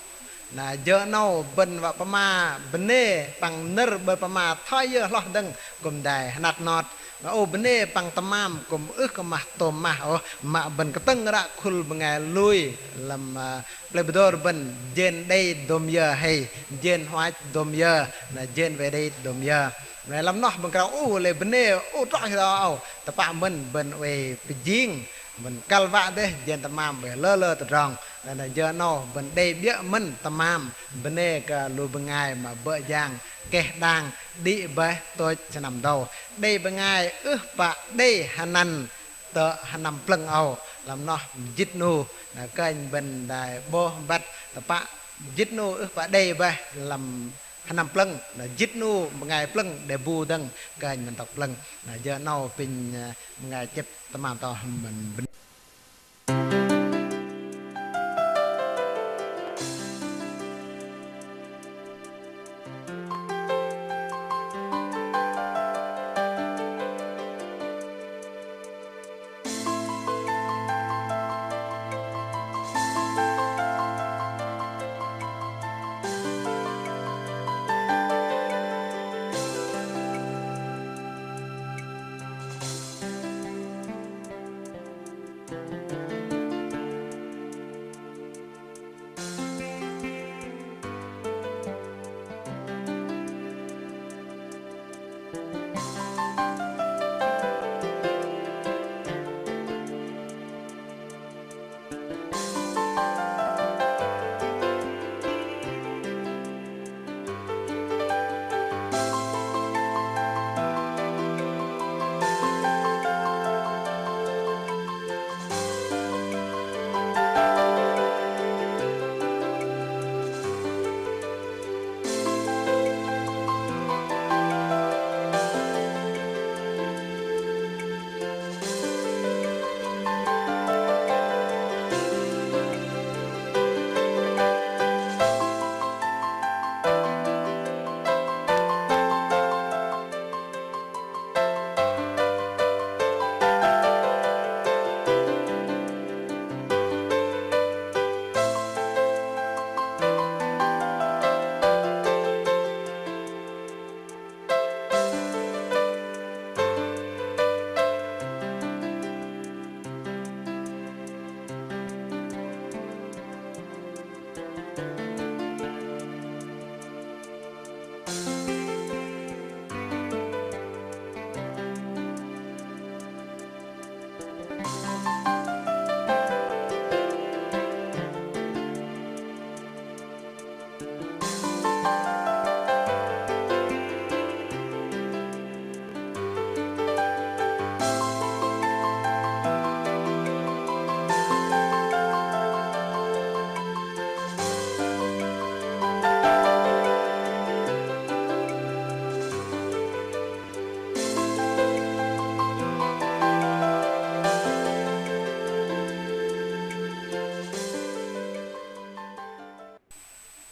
Na jơ 'nâu bơ̆n wă pơma bơnê păng nơ̆r bơ̆n pơma thoi yơ hloh dơ̆ng kư̆m đei hơnat hơnot. Na ô bơnê păng tơmam kư̆m ưh kơ mah tôm mah ôh, mă bơ̆n kơtơ̆ng ră khul bơngai lui lăm, ơ, plei Bơdôr bơ̆n jên đei dôm yơ hei, jên huach dôm yơ, na jên wei đei dôm yơ. Na lăm noh bơ̆n krao ô lei bơnê ô trŏ hơdai âu, tơpă mơ̆n bơ̆n oei pơjing, bơ̆n kăl wă dêh jên tơmam oei lơ lơ tơdrong. Na, na jơ 'nâu bơ̆n đei biơ̆ mơ̆n tơmam bơnê kơ lu bơngai mă bơ̆ jang keh đang đĭ bơih tôch sơnăm dâu. Đei bơngai ưh pă đei hơnăn tơ hơnăm plơ̆ng âu. Lăm noh jĭt 'nu, na kơnh bơ̆n đei 'bôh băt tơpă jĭt 'nu ưh pă đei bơih lăm hơnăm plơ̆ng, na jĭt 'nu bơngai plơ̆ng đe bu dơ̆ng kơnh bơ̆n tŏk plơ̆ng. Na jơ 'nâu pinh, ơ, bơngai chĕp tơmam tơ mơ̆n.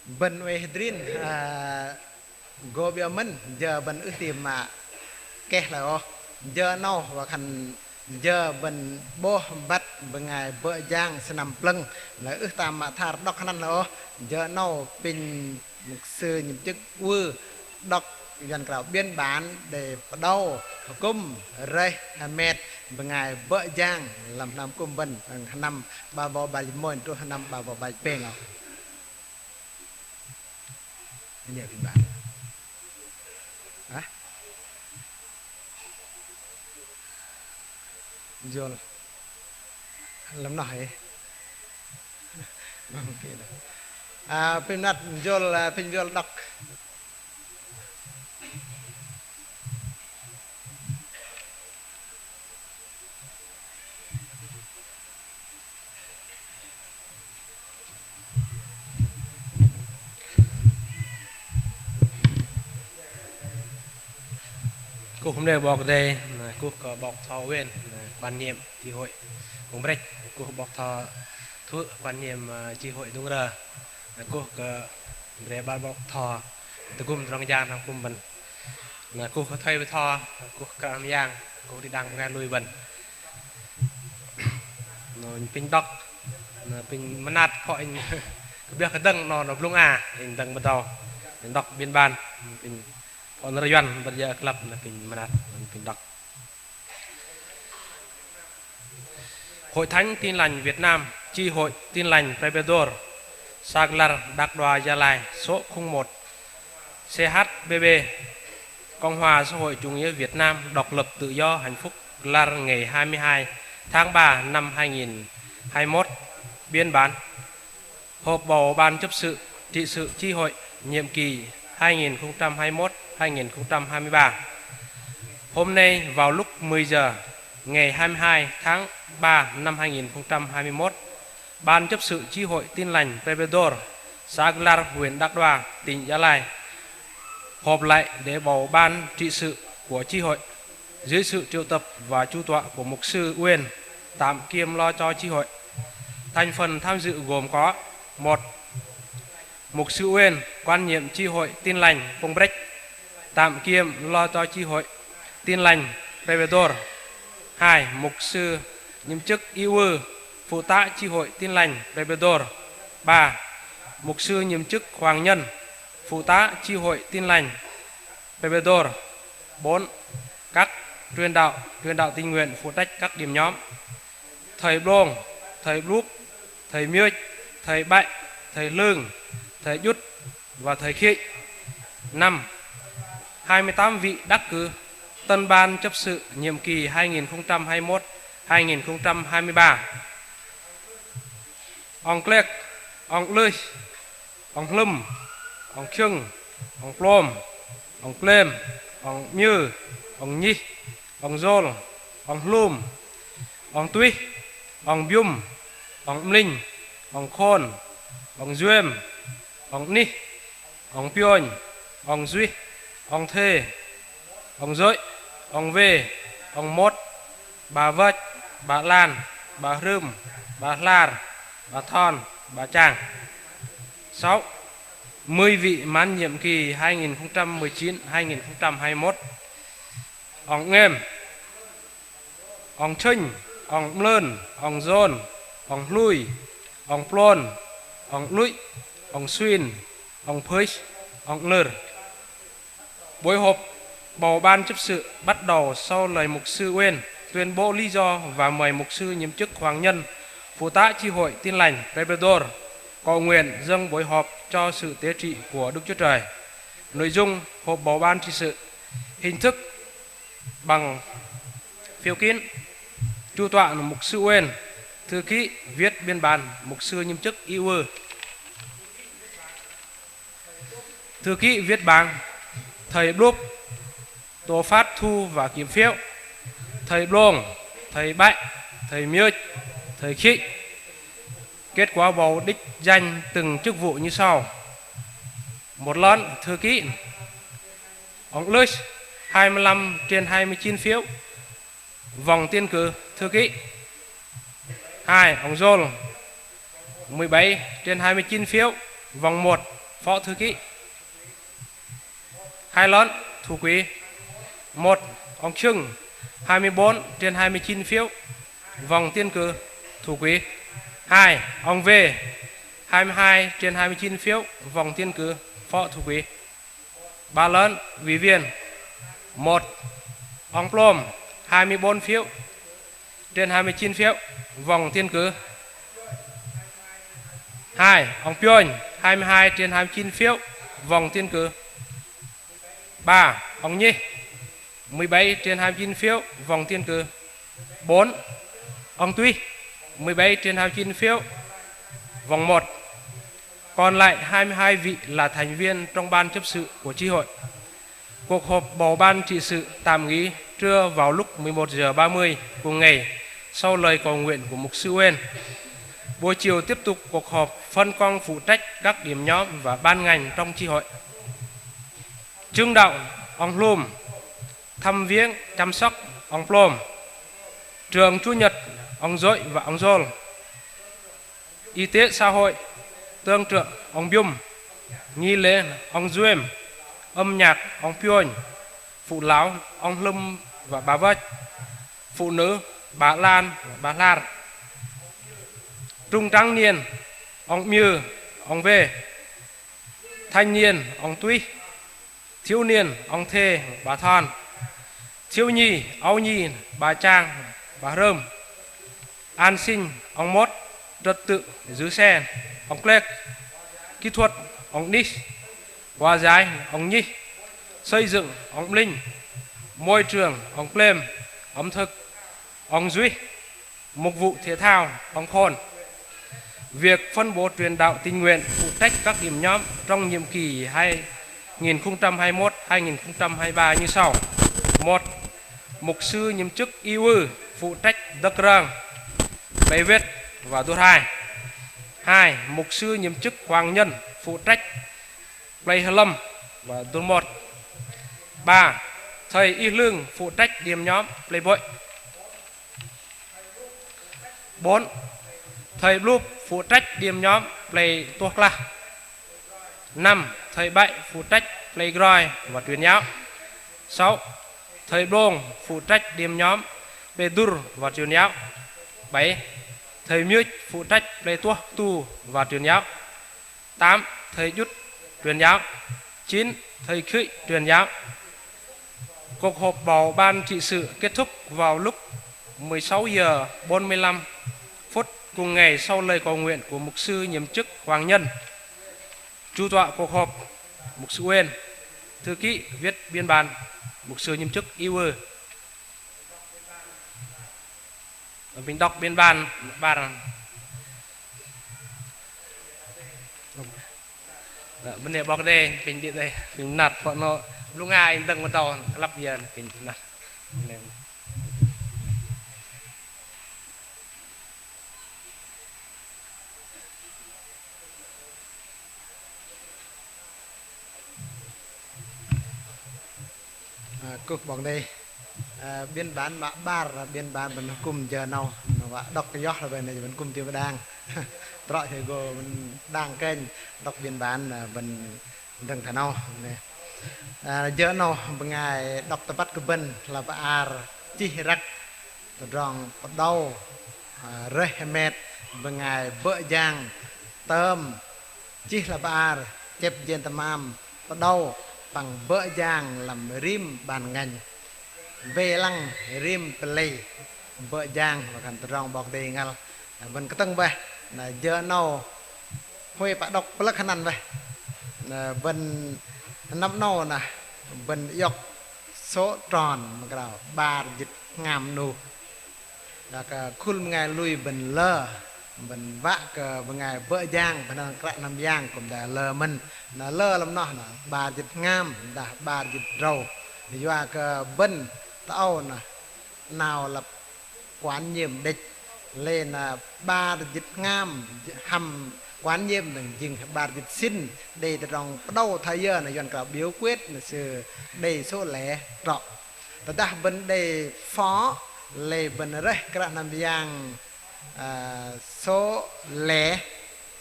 Bơ̆n oei hơdrin, ơ, gô 'biơ̆ mơ̆n, jơ bơ̆n ưh ti mă keh hloi ôh. Jơ 'nâu wă khan jơ bơ̆n 'bôh băt bơngai bơ̆ jang sơnăm plơ̆ng, lei ưh tam mă thar đŏk hơnăn hloi ôh. Jơ 'nâu apinh mục sư nhiệm chức ư đọc Yuăn krao biên bản đei pơđâu akŭm rơih hơmet bơngai bơ̆ jang lăm hnam akŭm bơ̆n, hơnăm 'bar bâu 'bar jĭt mônh truh hơnăm 'bar bâu 'bar jĭt pêng ôh. Ini biên bản. Hah? Jol. Lăm noh hei. Ơ, apinh mơnat jol, ơ, apinh jol đŏk. Kuh mơnê 'Bok Kei-Dei, kuh kơ 'bok Thơ Uyên, quản nhiệm chi hội Kông Brĕch, kuh 'bok Thơ Thư̆, quản nhiệm, ơ, chi hội Dŭng Rơ, kuh kơ bre 'bar 'bok Thơ tơgŭm tơdrong jang hnam akŭm bơ̆n. Na kuh kơ thây bơtho, kuh kơ mơyang, kuh đĭ đăng bơngai lui bơ̆n. Noh apinh đŏk, noh apinh mơnat kơ inh kơ 'biơ̆ kơ dơ̆ng noh, noh blŭng a, inh dơ̆ng bơdâu, inh đŏk biên bản, apinh pơ̆n rơyuăn bơ̆n jơ̆ klăp, noh apinh mơnat, noh apinh đŏk. Hội Thánh Tin Lành Việt Nam, Chi hội Tin Lành Presbyter, xã Glar, Đak Đoa, Gia Lai, số không một, C H B B, Cộng hòa Xã hội Chủ nghĩa Việt Nam, độc lập, tự do, hạnh phúc, Glar, ngày hai mươi hai tháng ba năm hai nghìn hai mươi mốt. Biên bản. Họp bầu ban chấp sự, trị sự chi hội nhiệm kỳ hai nghìn không trăm hai mươi mốt hai nghìn không trăm hai mươi ba. Hôm nay vào lúc mười giờ, ngày hai mươi hai tháng ba năm hai nghìn không trăm hai mươi mốt, Ban chấp sự chi hội Tin lành Presbyter xã Glar, huyện Đak Đoa, tỉnh Gia Lai họp lại để bầu ban trị sự của chi hội dưới sự triệu tập và chủ tọa của mục sư Uyên, tạm kiêm lo cho chi hội. Thành phần tham dự gồm có: một, mục sư Uyên, quản nhiệm chi hội Tin lành Kông Brĕch, tạm kiêm lo cho chi hội Tin lành Presbyter. Hai, mục sư nhiệm chức Y Ư, phụ tá chi hội Tin lành Presbyter. Ba, mục sư nhiệm chức Hoàng Nhân, phụ tá chi hội Tin lành Presbyter. Bốn, các truyền đạo, truyền đạo tình nguyện phụ trách các điểm nhóm: thầy Blông, thầy Blúp, thầy Miơch, thầy Bạy, thầy Lương, thầy Jut và thầy Khị. Năm, hai mươi tám vị đắc cử tân ban chấp sự nhiệm kỳ hai nghìn không trăm hai mươi mốt hai nghìn không trăm hai mươi ba. Ong Klek, ong Lưh, ong Hlŭm, ong Khiơng, ong Plôm, ong Klêm, ong Miư, ong Nhih, ong Jôl, ong Hlum, ong Tuih, ong Biŭm, ong Mling, ong Khôn, ong Juêm, ong Nih, ong Piônh, ong Juih, ong Thê, ong Jôih, ong Wê, ong Môt, bà Vơch, bà Lan, bà Hrưm, bà Hlar, bà Thon, bà Chang. Sáu, mười vị mãn nhiệm kỳ hai nghìn không trăm mười chín hai nghìn không trăm hai mươi mốt. Ong Ngêm, ong Chinh, ong Mlơn, ong Jôn, ong Hlui, ong Plôn, ong Luih, ong Suin, ong Phưch, ong Nơr. Buổi họp bầu ban chấp sự bắt đầu sau lời mục sư Uyên tuyên bố lý do và mời mục sư nhiệm chức Hoàng Nhân, phụ tá chi hội Tin lành Presbyter, cầu nguyện dâng buổi họp cho sự tế trị của Đức Chúa Trời. Nội dung họp bầu ban trị sự: hình thức bằng phiếu kín. Chủ tọa là mục sư Uyên, thư ký viết biên bản mục sư nhiệm chức Y Ư. Thư ký viết bảng, thầy Blúp, tổ phát thu và kiểm phiếu, thầy Blông, thầy Bạy, thầy Miơch, thầy Khị. Kết quả bầu đích danh từng chức vụ như sau: một, lon thư ký, ong Lưh, hai mươi lăm trên hai mươi chín phiếu, vòng tiến cử thư ký. Hai, ong Jôl, mười bảy trên hai mươi chín phiếu, vòng một, Phó thư ký. Hai lon thủ quỹ. Một, ông Trưng, hai mươi bốn trên hai mươi chín phiếu, vòng tiến cử, thủ quỹ. Hai, ông V, hai mươi hai trên hai mươi chín phiếu, vòng tiến cử, phó thủ quỹ. Ba lon ủy viên. Một, ông Plôm, hai mươi bốn phiếu trên hai mươi chín phiếu, vòng tiến cử. Hai, ông Pion, hai mươi hai trên hai mươi chín phiếu, vòng tiến cử. Ba, ông Nhih, mười bảy trên hai mươi chín phiếu, vòng tiến cử. Bốn, ông Tuih, mười bảy trên hai mươi chín phiếu, vòng một. Còn lại hai mươi hai vị là thành viên trong ban chấp sự của chi hội. Cuộc họp bầu ban trị sự tạm nghỉ trưa vào lúc mười một giờ ba mươi cùng ngày, sau lời cầu nguyện của mục sư Uyên. Buổi chiều tiếp tục cuộc họp phân công phụ trách các điểm nhóm và ban ngành trong chi hội. Chứng đạo, ông Hlum. Thăm viếng, chăm sóc, ông Plôm. Trưởng Chúa Nhật, ông Dối và ông Dôl. Y tế xã hội, tương trưởng, ông Bium. Nghi lễ, ông Duêm. Âm nhạc, ông Pion. Phụ lão, ông Hlum và bà Vết. Phụ nữ, bà Lan và bà Hlar. Trung tráng niên, ông Miu, ông V. Thanh niên, ông Tuih. Thiếu niên, ông Thê, bà Thon. Thiếu nhi, âu nhi, bà Trang, bà Rơm. An sinh, ông Mốt. Trật tự, giữ xe, ông Klek. Kỹ thuật, ông Nis. Hòa giải, ông Nhih. Xây dựng, ông Linh. Môi trường, ông Klêm. Ẩm thực, ông Duy. Mục vụ thể thao, ông Khôn. Việc phân bổ truyền đạo tình nguyện, phụ trách các điểm nhóm trong nhiệm kỳ hai nghìn không trăm hai mươi mốt hai nghìn không trăm hai mươi ba như sau. Một, mục sư nhiệm chức Y Ư, phụ trách Đắk Răng, Plei Vết và Đut Hai. Hai, mục sư nhiệm chức Hoàng Nhân, phụ trách Plei Hơlơm và Đut Một. Ba, thầy Y Lương, phụ trách điểm nhóm Plei Bội. Bốn, thầy Blub, phụ trách điểm nhóm Plei Tuh Klah. Năm, thầy Bảy, phụ trách Plei Groi và truyền giáo. Sáu, thầy Blông, phụ trách điểm nhóm Plei Dur và truyền giáo. Bảy, thầy Miuch, phụ trách Plei Tuh Ktu và truyền giáo. Tám, thầy Jut truyền giáo. Chín, thầy Khưi truyền giáo. Cuộc họp bầu ban trị sự kết thúc vào lúc mười sáu giờ bốn mươi lăm phút cùng ngày sau lời cầu nguyện của mục sư nhiệm chức Hoàng Nhân, chủ tọa cuộc họp, mục sư Uyên, thư ký viết biên bản, mục sư nhiệm chức Y Ư. Mình đọc biên bản, bản. Bơnê 'Bok Kei-Dei, pinh đĭ đei, pinh năr, pơ̆ 'nâu, blŭng ai dơ̆ng mơdâu, lăp yơ, pinh năr. Ơ, kuh 'Bok Kei-Dei. Ơ, biên bản mă 'bar, biên bản bơ̆n hơkŭm jơ 'nâu, 'nâu wă đŏk yoh lơ bơ̆n, bơ̆n hơkŭm ti mă đang. Trŏ hơgô bơ̆n đang kơnh đŏk biên bản, ơ, bơ̆n dơ̆ng thoi 'nâu. Ơ, jơ 'nâu bơngai đŏk tơbăt kơ bơ̆n hla bơar chih răk tơdrong pơđâu, ơ, rơih hơmet bơngai bơ̆ jang tơm chih hla bơar chĕp jên tơmam pơđâu păng bơ̆ jang lăm rim ban ngành. Wei lăng rim pơlei bơ̆ jang wă khan tơdrong 'Bok Kei-Dei ngăl. Na, bơ̆n kơtơ̆ng bơih, na, jơ 'nâu huay pă đŏk plơ̆k hơnăn bơih. Na, bơ̆n hơnăm 'nâu na, bơ̆n iŏk số tròn mă krao 'bar jĭt hngam 'nu. Dah kơ khul bơngai lui bơ̆n lơ, bơ̆n wă kơ bơngai bơ̆ jang, bơ̆n hơnăn Kră Yang kư̆m dah lơ mơ̆n. Na lơ lăm noh na 'bar jĭt hngam dah 'bar jĭt drâu. Yua kơ bơ̆n tơ âu na 'nao lăp quản nhiệm đĕch. Lei na 'bar jĭt hngam hăm quản nhiệm đơ̆ng jing 'bar jĭt sĭn. Đei tơdrong pơđâu thoi yơ na Yuăn krao biểu quyết na sư đei số lẻ trŏ. Tơdah bơ̆n đei phó, lei bơ̆n rơih Kră Yang, ơ, số lẻ.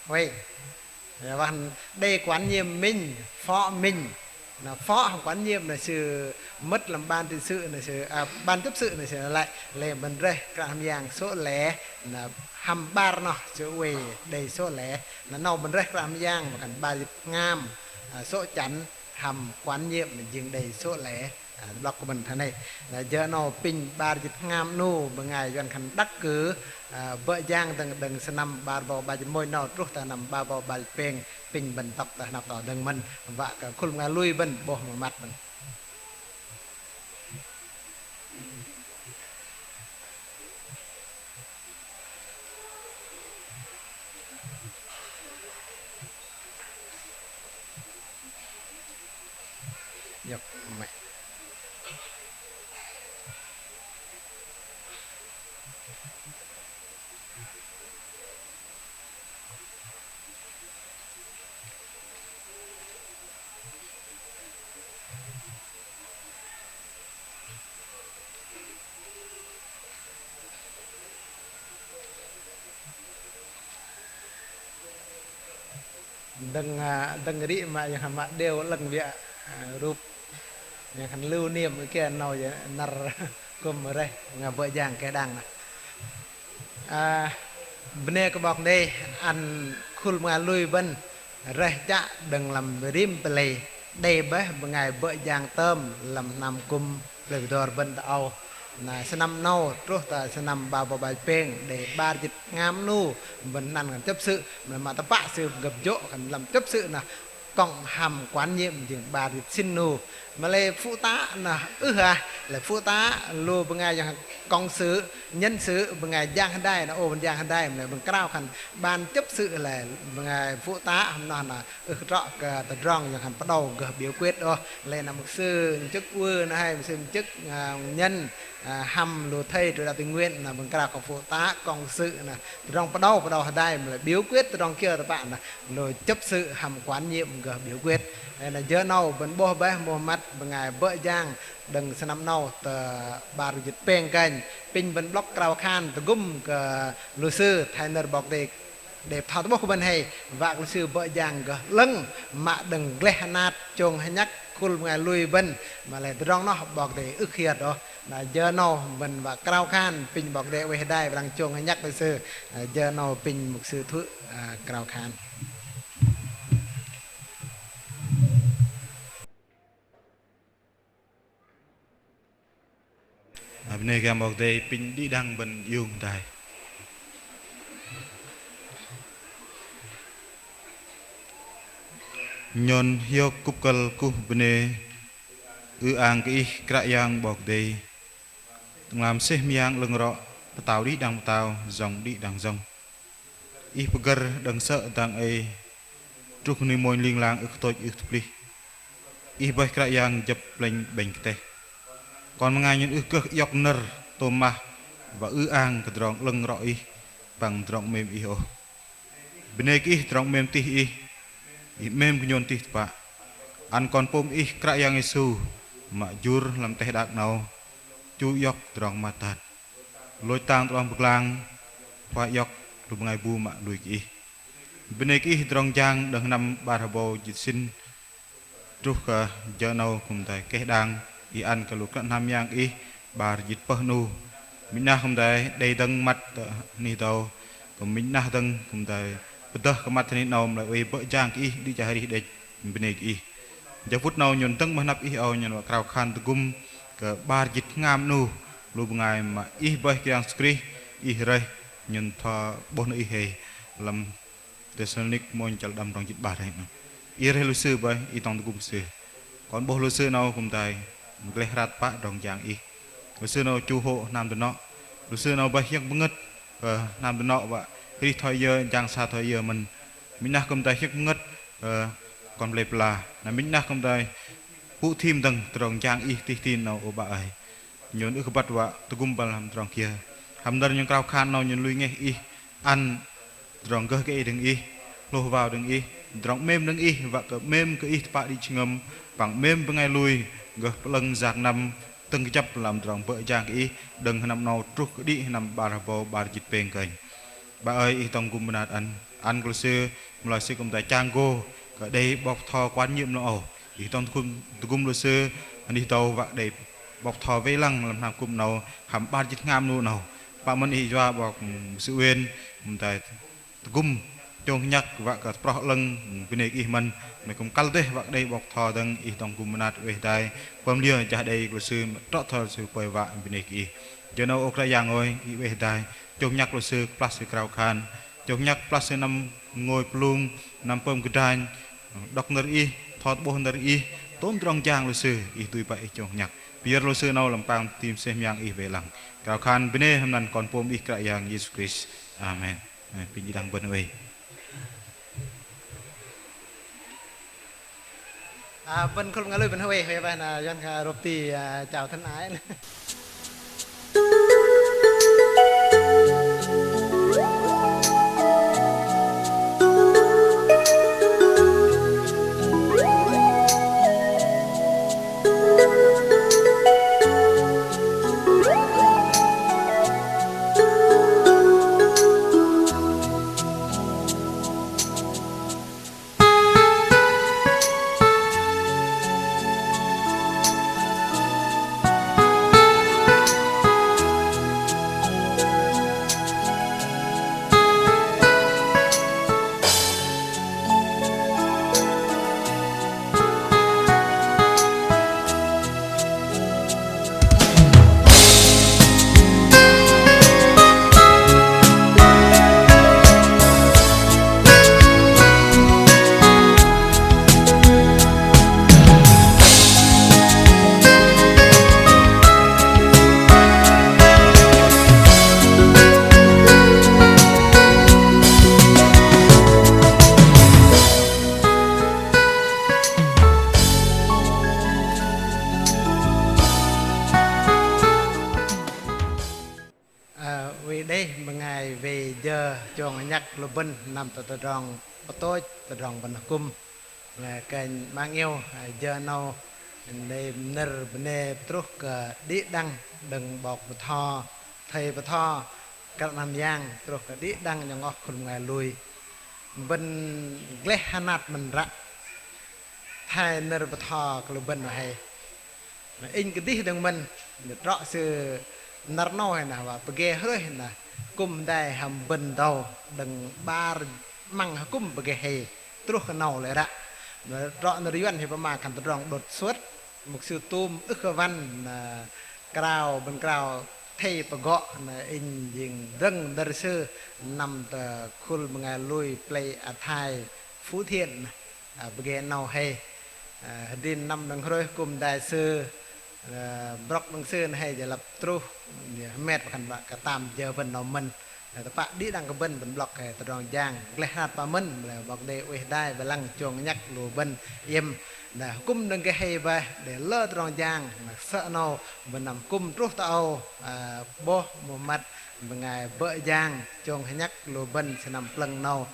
Huay. Wă khan đei quản nhiệm minh, phó minh. Na phó hăm quản nhiệm na sư mơ̆t lăm ban trị sự na sư, à, ban chấp sự na sư lei, lei bơ̆n rơih Kră Yang sô̆ lĕ, na hăm bar noh sư oei đei sô̆ lĕ. Na 'nâu bơ̆n rơih Kră Yang wă khan bar jĭt hngam, à, sô̆ chăn hăm quản nhiệm na jing đei sô̆ lĕ. À, tơ'blŏk kơ bơ̆n thoi noh. Na jơ 'nâu apinh bar jĭt hngam 'nu bơngai Yuăn khan đắc cử, à, bơ̆ jang dơ̆ng, dơ̆ng sơnăm bar rơbâu bar jĭt mônh 'nâu truh tơ sơnăm bar rơbâu bar jĭt pêng, apinh bơ̆n tŏk tơ hnăp tơ dơ̆ng mơ̆n, wă kơ khul bơngai lui bơ̆n 'bôh mă măt bơ̆n. Yŏk mă. Dơ̆ng, à, dơ̆ng rĭ mă yang hăm mă đeo 'lơ̆ng wiă, à, rup yang hăm lưu niệm kiơ 'nâu yơ năr kư̆m rơih bơngai bơ̆ jang keh đang. À, bơnê kơ 'Bok Kei-Dei ăn khul bơngai lui bơ̆n rơih chă đơ̆ng lăm rim pơlei đei bơih bơngai bơ̆ jang tơm lăm hnam kư̆m plei Bơdor bơ̆n tơ âu. Na sơnăm 'nâu truh tơ sơnăm bar rơbâu bar jĭt pêng đei bar jĭt hngam 'nu bơ̆n ăn khan chấp sự, mă tơpă sư gơ̆p jô̆ khan lăm chấp sự na cộng hăm quản nhiệm jing bar jĭt sĭn 'nu. Mă lei phú tá na ưh ah, lei phú tá lu bơngai jang cộng sự, nhân sự, bơngai jang hơdai na ô bơ̆n jang hơdai, mă lei bơ̆n krao khan ban chấp sự lei bơngai phú tá hăm noh na ưh kơ trŏ kơ tơdrong jang khan pơđâu gơh biểu quyết ôh. Lei na mục sư chức ư na hay mục sư chức, à, nhân, à, hăm lu thầy truyền đạo tình nguyện na bơ̆n krao kơ phú tá cộng sự na tơdrong pơđâu, pơđâu hơdai, mă lei biểu quyết tơdrong kiơ tơpă na lu chấp sự hăm quản nhiệm gơh biểu quyết. Lei na jơ 'nâu bơ̆n 'bôh bơih mă măt bơngai bơ̆ jang đơ̆ng sơnăm 'nâu tơ bar jĭt pêng kơnh, apinh bơ̆n 'blŏk krao khan tơgŭm kơ lu sư thoi nơ̆r 'Bok Kei-Dei đei bơtho tơ'bôh kơ bơ̆n hei, wă kơ lu sư bơ̆ jang gơh 'lơ̆ng mă đơ̆ng gleh hơnat chông hơnhăk khul bơngai lui bơ̆n, mă lei tơdrong noh 'Bok Kei-Dei ưh kơ hiơt ôh. Na jơ 'nâu bơ̆n wă krao khan apinh 'Bok Kei-Dei oei hơdai pơdrăng chông hơnhăk lu sư. Na jơ 'nâu apinh mục sư Thư̆, à, krao khan. Bơnê kơ Yang 'Bok Kei-Dei, apinh đĭ đăng bơ̆n iung hơdai. Nhôn hiôk kŭp kơ̆l kuh bơnê ư-ang kơ Ih Kră Yang 'Bok Kei-Dei, Tơ'ngla mơsêh mơyang 'lơ̆ng rŏ, Pơtao đĭ đăng pơtao, Yŏng đĭ đăng yŏng. Ih pơgơ̆r đơ̆ng sơ̆ dang ei truh kơ ni mônh ling lang ưh kơ tôch ưh kơ tơplih. Ih bơih Kră Yang jơ̆p plĕnh 'bĕnh kơtĕh. Kon bơngai nhôn ưh kơ iŏk nơ̆r tôm mah wă ư-ang kơ tơdrong 'lơ̆ng rŏ Ih păng tơdrong 'mêm Ih ôh. Bơnê kơ Ih tơdrong 'mêm tih Ih, Ih 'mêm kơ nhôn tih tơpă. Ăn Kon pôm Ih Kră Yang Yêsu mă jur lăm teh đak 'nâu chu iŏk tơdrong pơmat tat, lôch tang tơdrong pơglang, khua iŏk lu bơngai bu mă lui kơ Ih. Bơnê kơ Ih tơdrong jang đơ̆ng sơnăm 'bar hơbâu jĭt sĭn truh kơ jơ 'nâu kư̆m đei keh đang Ih ăn kơ lu kră hnam yang Ih 'bar jĭt pơh 'nu. Minh 'nah kư̆m đei đei dơ̆ng măt tơ anih dâu, kư̆m minh 'nah dơ̆ng kư̆m đei pơdơh kơ măt anih 'nâu mă lei oei bơ̆ jang kơ Ih đĭ chăl arih đĕch. Bơnê kơ Ih. Jơ phŭt 'nâu nhôn dơ̆ng mă hơnăp Ih âu nhôn wă krao khan tơgŭm kơ 'bar jĭt hngam 'nu lu bơngai mă Ih bơih Kră Yang Yêsu Krist Ih rơih, nhôn bơtho 'bôh nơ̆r Ih hei lăm Têsalônik mônh chăl đăm tơdrong jĭt 'bar hei. Ih rơih lu sư bơih, Ih dŏng tơgŭm sư. Kon 'bôh lu sư 'nâu kư̆m đei gleh răt tơpă tơdrong jang Ih. Lu sư 'nâu chu hôk hnam dơnŏ. Lu sư 'nâu bơih hiơ̆k pơngơ̆t, ơ, hnam dơnŏ wă arih thoi yơ, jang sa thoi yơ mơ̆n. Minh 'nah kư̆m đei hiơ̆k pơngơ̆t, ơ, kon pơlei pơla. Na minh 'nah kư̆m đei pŭ thim dơ̆ng tơdrong jang Ih tih tin 'nâu ơ Bă ơi. Nhôn ưh kơ băt wă tơgŭm băl hăm tơdrong kiơ. Hăm nơ̆r nhôn krao khan 'nâu nhôn lui ngeh Ih ăn tơdrong gơh kơ Ih đơ̆ng Ih, hlôh wao đơ̆ng Ih, tơdrong 'mêm đơ̆ng Ih, wă kơ 'mêm kơ Ih tơpă đĭ jơhngơ̆m, păng 'mêm bơngai lui gơh pơ'lơ̆ng yak năm tơ̆ng kơjăp lăm tơdrong bơ̆ jang kơ Ih, đơ̆ng sơnăm 'nâu truh kơ đĭ sơnăm 'bar hơbâu 'bar jĭt pêng kơnh. Bă ơi, Ih dŏng gŭm mơnat ăn, ăn kơ lu sư, mă lei sư kư̆m đei chang gô kơ đei 'bok bơtho quản nhiệm 'nâu âu. Ih dŏng tơgŭm, tơgŭm lu sư, anih dâu wă đei 'bok bơtho wei lăng lăm hnam akŭm 'nâu hăm 'bar jĭt hngam 'nu 'nâu. Pă mơ̆n ih yua 'bok, ưm, Sư Uyên, kư̆m đei tơgŭm chông hơnhăk wă kơ tơproh 'lơ̆ng, ưm, bơnê kơ ih mơ̆n, mă kư̆m kăl dêh wă kơ đei 'bok bơtho dơ̆ng, ih dŏng tơgŭm mơnat oei hơdai, pơm liơ jah đei kơ lu sư, trŏ thoi lu sư pơi wă, bơnê kơ ih. Jơ 'nâu ơ Kră Yang ơi, ih oei hơdai, chông hơnhăk lu sư, kơplah sư krao khan, chông hơnhăk kơplah sư năm ngôi pơlung, năm pơm kơdranh, đŏk nơ̆r Ih, bơtho tơ'bôh nơ̆r Ih, tôm tơdrong jang lu sư, Ih dui bă Ih chông hơnhăk. Pơyơ̆r lu sư 'nâu lăm păng pơtih mơsêh mơyang Ih wei lăng. Krao khan bơnê hăm anăn Kon pôm Ih Kră Yang Yêsu Krist. Amen. Ơ, apinh đĭ đăng bơ̆n oei. Ơ, bơ̆n khul bơngai lui bơ̆n oei, oei bơih na Yuăn kơ rôp ti, ơ, chào thân ái. Ơ, oei đei bơngai wei jơ chông hơnhăk lu bơ̆n năm tơ tơdrong pơtôch, tơdrong bơ̆n akŭm. Lei kơnh 'măng iâu, ơ, jơ 'nâu đei nơ̆r bơnê truh kơ đĭ đăng đơ̆ng 'bok bơtho, thây bơtho, kră 'năn yang, truh kơ đĭ đăng nhŏng oh khul bơngai lui. Bơ̆n gleh hơnat mơ̆n ră. Thoi nơ̆r bơtho kơ lu bơ̆n hei. Na inh kơdih dơ̆ng mơ̆n, na trŏ sư năr 'nâu hei na wă pơgê hrôih na akŭm hơdai hăm bơ̆n dâu đơ̆ng 'bar 'măng akŭm pơgê hei truh kơ 'nâu lei ră. Na trŏ nơ̆r Yuăn hei pơma khan tơdrong đột xuất, mục sư tôm ưh kơ wăn na krao, bơ̆n krao thây pơgŏ na inh jing dơ̆ng nơ̆r sư năm tơ khul bơngai lui Plei Athai Phú Thiện na. Ơ, pơgê 'nâu hei, ơ, hơdrin năm đơ̆ng hrôih akŭm hơdai sư, ơ, brŏk đơ̆ng sư na hei jơlăp truh, hơmet pơkhan wă kơ tam jơ bơ̆n 'nâu mơ̆n. Ơ, tơpă đĭ đăng kơ bơ̆n, bơ̆n blŏk hei tơdrong jang, gleh hơnat pă mơ̆n, mă lei 'Bok Kei-Dei oei hơdai, wei lăng chông hơnhăk lu bơ̆n iĕm. Dah akŭm đơ̆ng kơ hei bơih, đei lơ tơdrong jang, mă sơ̆ 'nâu, bơ̆n năm akŭm truh tơ âu, ơ, 'bôh mơmăt, bơngai bơ̆ jang, chông hơnhăk lu bơ̆n sơnăm plơ̆ng 'nâu.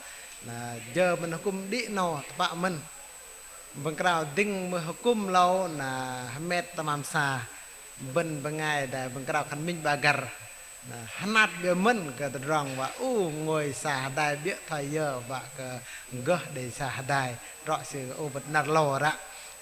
Na jơ bơ̆n akŭm đĭ 'nâu tơpă mơ̆n. Bơ̆n krao dĭng mưh akŭm 'nâu na hơmet tơmam sa. Bơ̆n bơngai dah bơ̆n krao khan minh 'bar găr. Na hơnat 'biơ̆ mơ̆n kơ tơdrong wă ưh ngôi sa hơdai 'biơ̆ thoi yơ wă kơ gơh đei sa hơdai. Trŏ sư ưh bơ̆t năr 'lơ̆ng ră.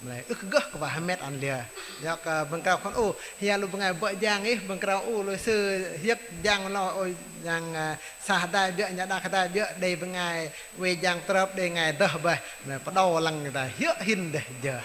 Mă lei ưh kơ gơh kơ wă hơmet ăn liơ. Yua kơ bơ̆n krao khan ôh, hia lu bơngai bơ̆ jang ih, bơ̆n krao ôh lu sư hiơ̆k jang 'nâu ôh jang, ơ, sa hơdai 'biơ̆, nhă đak hơdai 'biơ̆, đei bơngai oei jang trơp, đei bơngai dơh bơih. Mă lei pơđâu lăng kơ ta hiơ̆k hin dêh jơ.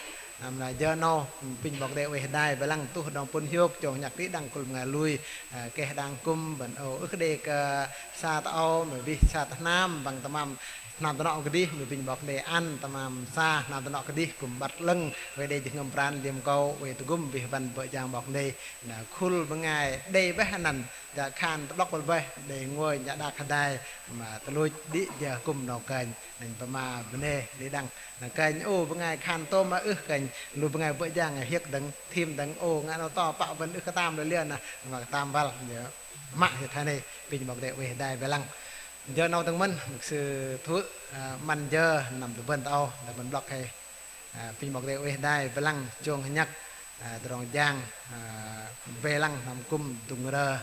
Mă lei jơ 'nâu, apinh 'Bok Kei-Dei oei hơdai, wei lăng tuh tơdrong pŭn hiôk, chông hơnhăk đĭ đăng khul bơngai lui, ơ, keh đang akŭm, bơ̆n ôh ưh kơ đei kơ sa tơ âu, mă wih sa tơ hnam, păng tơmam hnam tơnŏ kơdih, mă apinh 'Bok Kei-Dei ăn tơmam sa hnam tơnŏ kơdih, kư̆m 'băt 'lơ̆ng, oei đei jơhngơ̆m pran liêm akâu, oei tơgŭm wih wăn bơ̆ jang 'Bok Kei-Dei, na khul bơngai đei bơih anăn, jă khan tơ'blŏk băl bơih, đei ngôi nhă đak hơdai, mă tơluch đĭ jơ akŭm 'nâu kơnh, na pơma bơnê đĭ đăng, na kơnh ôh bơngai khan tôm mă ưh kơnh, lu bơngai bơ̆ jang hiơ̆k dơ̆ng, thim dơ̆ng, ôh ngă 'nâu to pă bơ̆n ưh kơ tam lơ liơ na, mă kơ tam băl, jơ. Mă sư thoi noh, apinh 'Bok Kei-Dei oei hơdai wei lăng. Jơ 'nâu dơ̆ng mơ̆n, mục sư Thuơ̆, ơ, 'măn jơ năm tơ bơ̆n tơ âu, dah bơ̆n blŏk hei. Ơ, apinh 'Bok Kei-Dei oei hơdai wei lăng, chông hơnhăk, ơ, tơdrong jang, ơ, wei lăng năm akŭm đŭng rơ,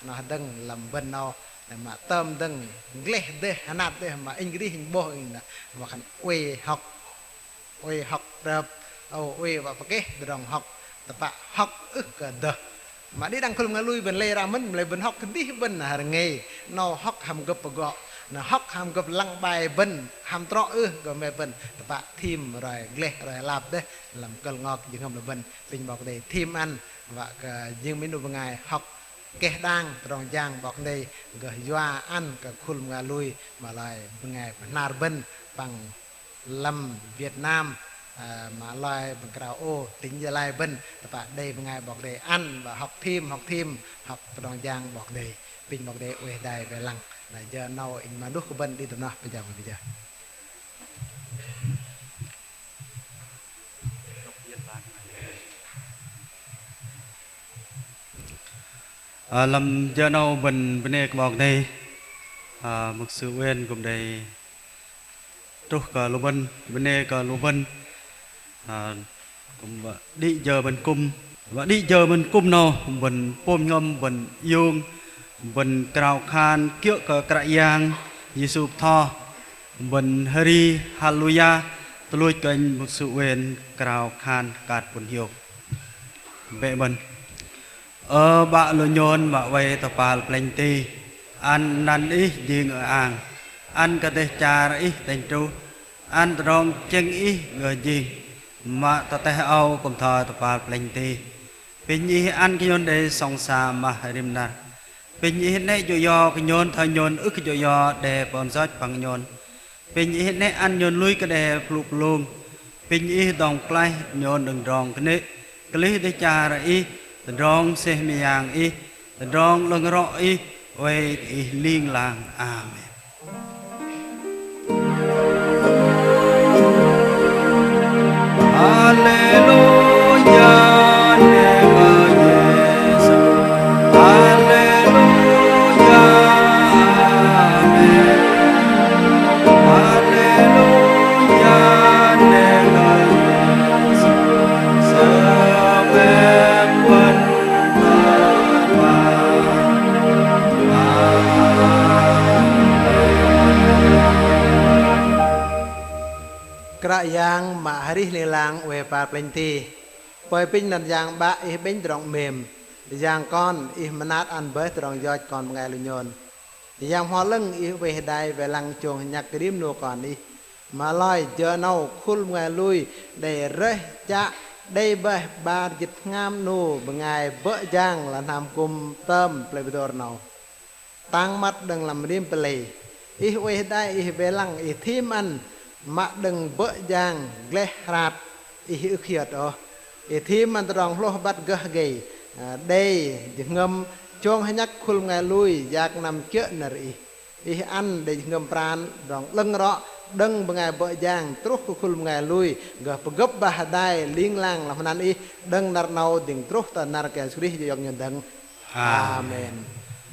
noh dơ̆ng lăm bơ̆n 'nâu. Mă tơm dơ̆ng gleh dêh, hơnat dêh, mă inh arih inh 'bôh inh nơh, mă khan oei hŏk, oei hŏk trơp, âu oei wă pơkeh tơdrong hŏk, tơpă hŏk ưh kơ dơh. Mă đĭ đăng khul bơngai lui bơ̆n lei ră mơ̆n, mă lei bơ̆n hŏk kơdih bơ̆n hơrơngei, 'nâu hŏk hăm gơ̆p pơgŏ, 'nâu hŏk hăm gơ̆p lăng bai bơ̆n, hăm trŏ ưh kơ mĕ bơ̆n, tơpă thim roi gleh roi lap dêh, lăm kơ̆l ngok jơhngơ̆m lu bơ̆n, pinh 'Bok Kei-Dei thim ăn, wă kơ jing minh 'nu bơngai hŏk keh đang tơdrong jang 'Bok Kei-Dei, gơh yua ăn kơ khul bơngai lui, mă lei bơngai pơhnar bơ̆n păng lăm Việt Nam, ơ, mă lei bơ̆n krao ô tỉnh Gia Lai bơ̆n, tơpă đei bơngai 'Bok Kei-Dei ăn, wă hŏk thim, hŏk thim, hŏk tơdrong jang 'Bok Kei-Dei, pinh 'Bok Kei-Dei oei hơdai wei lăng. Na jơ 'nâu inh mă nuh kơ bơ̆n đĭ tơnah pơjăm pơjeh. Ơ, lăm jơ 'nâu bơ̆n bơnê kơ 'Bok Kei-Dei, ơ, mục sư Uyên kư̆m đei truh kơ lu bơ̆n, bơnê kơ lu bơ̆n, ơ, kư̆m wă đĭ jơ bơ̆n kư̆m, wă đĭ jơ bơ̆n kư̆m 'nâu, bơ̆n pôm jơhngơ̆m, bơ̆n iung, bơ̆n krao khan kiơ̆ kơ Kră Yang Yêsu bơtho, bơ̆n hơri haleluya, tuch luch kơ inh mục sư Uyên krao khan kat pŭn hiôk. Bĕ bơ̆n. Ơ 'Bă lu nhôn mă oei tơ kơpal plĕnh ti, ăn năn Ih jing ơ-ang, ăn kơ dêh char Ih tĕnh truh, ăn tơdrong tơchĕng Ih gơh jing, mă tơ teh âu kư̆m thoi tơ kơpal plĕnh ti. Pinh Ih ăn kơ nhôn đei sŏng sa mah rim năr. Pinh Ih 'nĕ jô̆ yo kơ nhôn thoi nhôn ưh kơ jô̆ yo đe pơm yoch păng nhôn. Pinh Ih 'nĕ ăn nhôn lui kơ đe plŭ plung. Pinh Ih dŏng pơklaih nhôn đơ̆ng tơdrong kơnê̆, kơlih dêh char Ih, tơdrong mơsêh mơyang Ih, tơdrong 'lơ̆ng rŏ Ih, oei kơ Ih ling lang. Amen. Haleluya, nê kơ Yêsu. Haleluya, amen. Haleluya, nê kơ Yêsu. Sơmĕm bơ̆n tơ kơpal. Kră Yang mă arih ling lang oei kơpal plĕnh ti. Pơi apinh năr Yang 'Bă Ih 'bĕnh tơdrong 'mêm. Yang Kon Ih mơnat ăn bơih tơdrong yoch kon bơngai lu nhôn. Yang Bơhngol 'Lơ̆ng Ih oei hơdai wei lăng chông hơnhăk rim 'nu kon Ih. Mă lei jơ 'nâu khul bơngai lui đei rơih chă đei bơih 'bar jĭt tơhngam 'nu bơngai bơ̆ jang lăm hnam kư̆m tơm Plei Bơdôr 'nâu. Tang măt đơ̆ng lăm rim pơlei. Ih oei hơdai Ih wei lăng, Ih thim ăn mă đơ̆ng bơ̆ jang gleh hrat, Ih ưh hiơt ôh. Ih thim ăn tơdrong hlôh băt gơh gei, ơ, đei jơhngơ̆m chông hơnhăk khul bơngai lui yak năm kiơ̆ nơ̆r Ih. Ih ăn đei jơhngơ̆m pran tơdrong 'lơ̆ng rŏ đơ̆ng bơngai bơ̆ jang truh kơ khul bơngai lui gơh pơgơ̆p bah hơdai ling lang lăm anăn Ih đơ̆ng năr 'nâu dĭng truh tơ năr kơ Yêsu Krist jơ̆ iŏk nhôn dơ̆ng. Amen. Amen.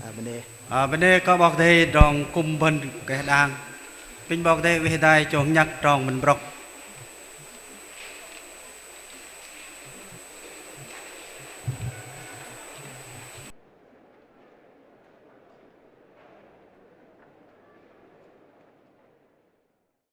Ơ, bơnê. Ơ, bơnê kơ 'Bok Kei-Dei tơdrong kŭm bơ̆n keh đang. Apinh 'Bok Kei-Dei oei hơdai chông hơnhăk trong bơ̆n brŏk.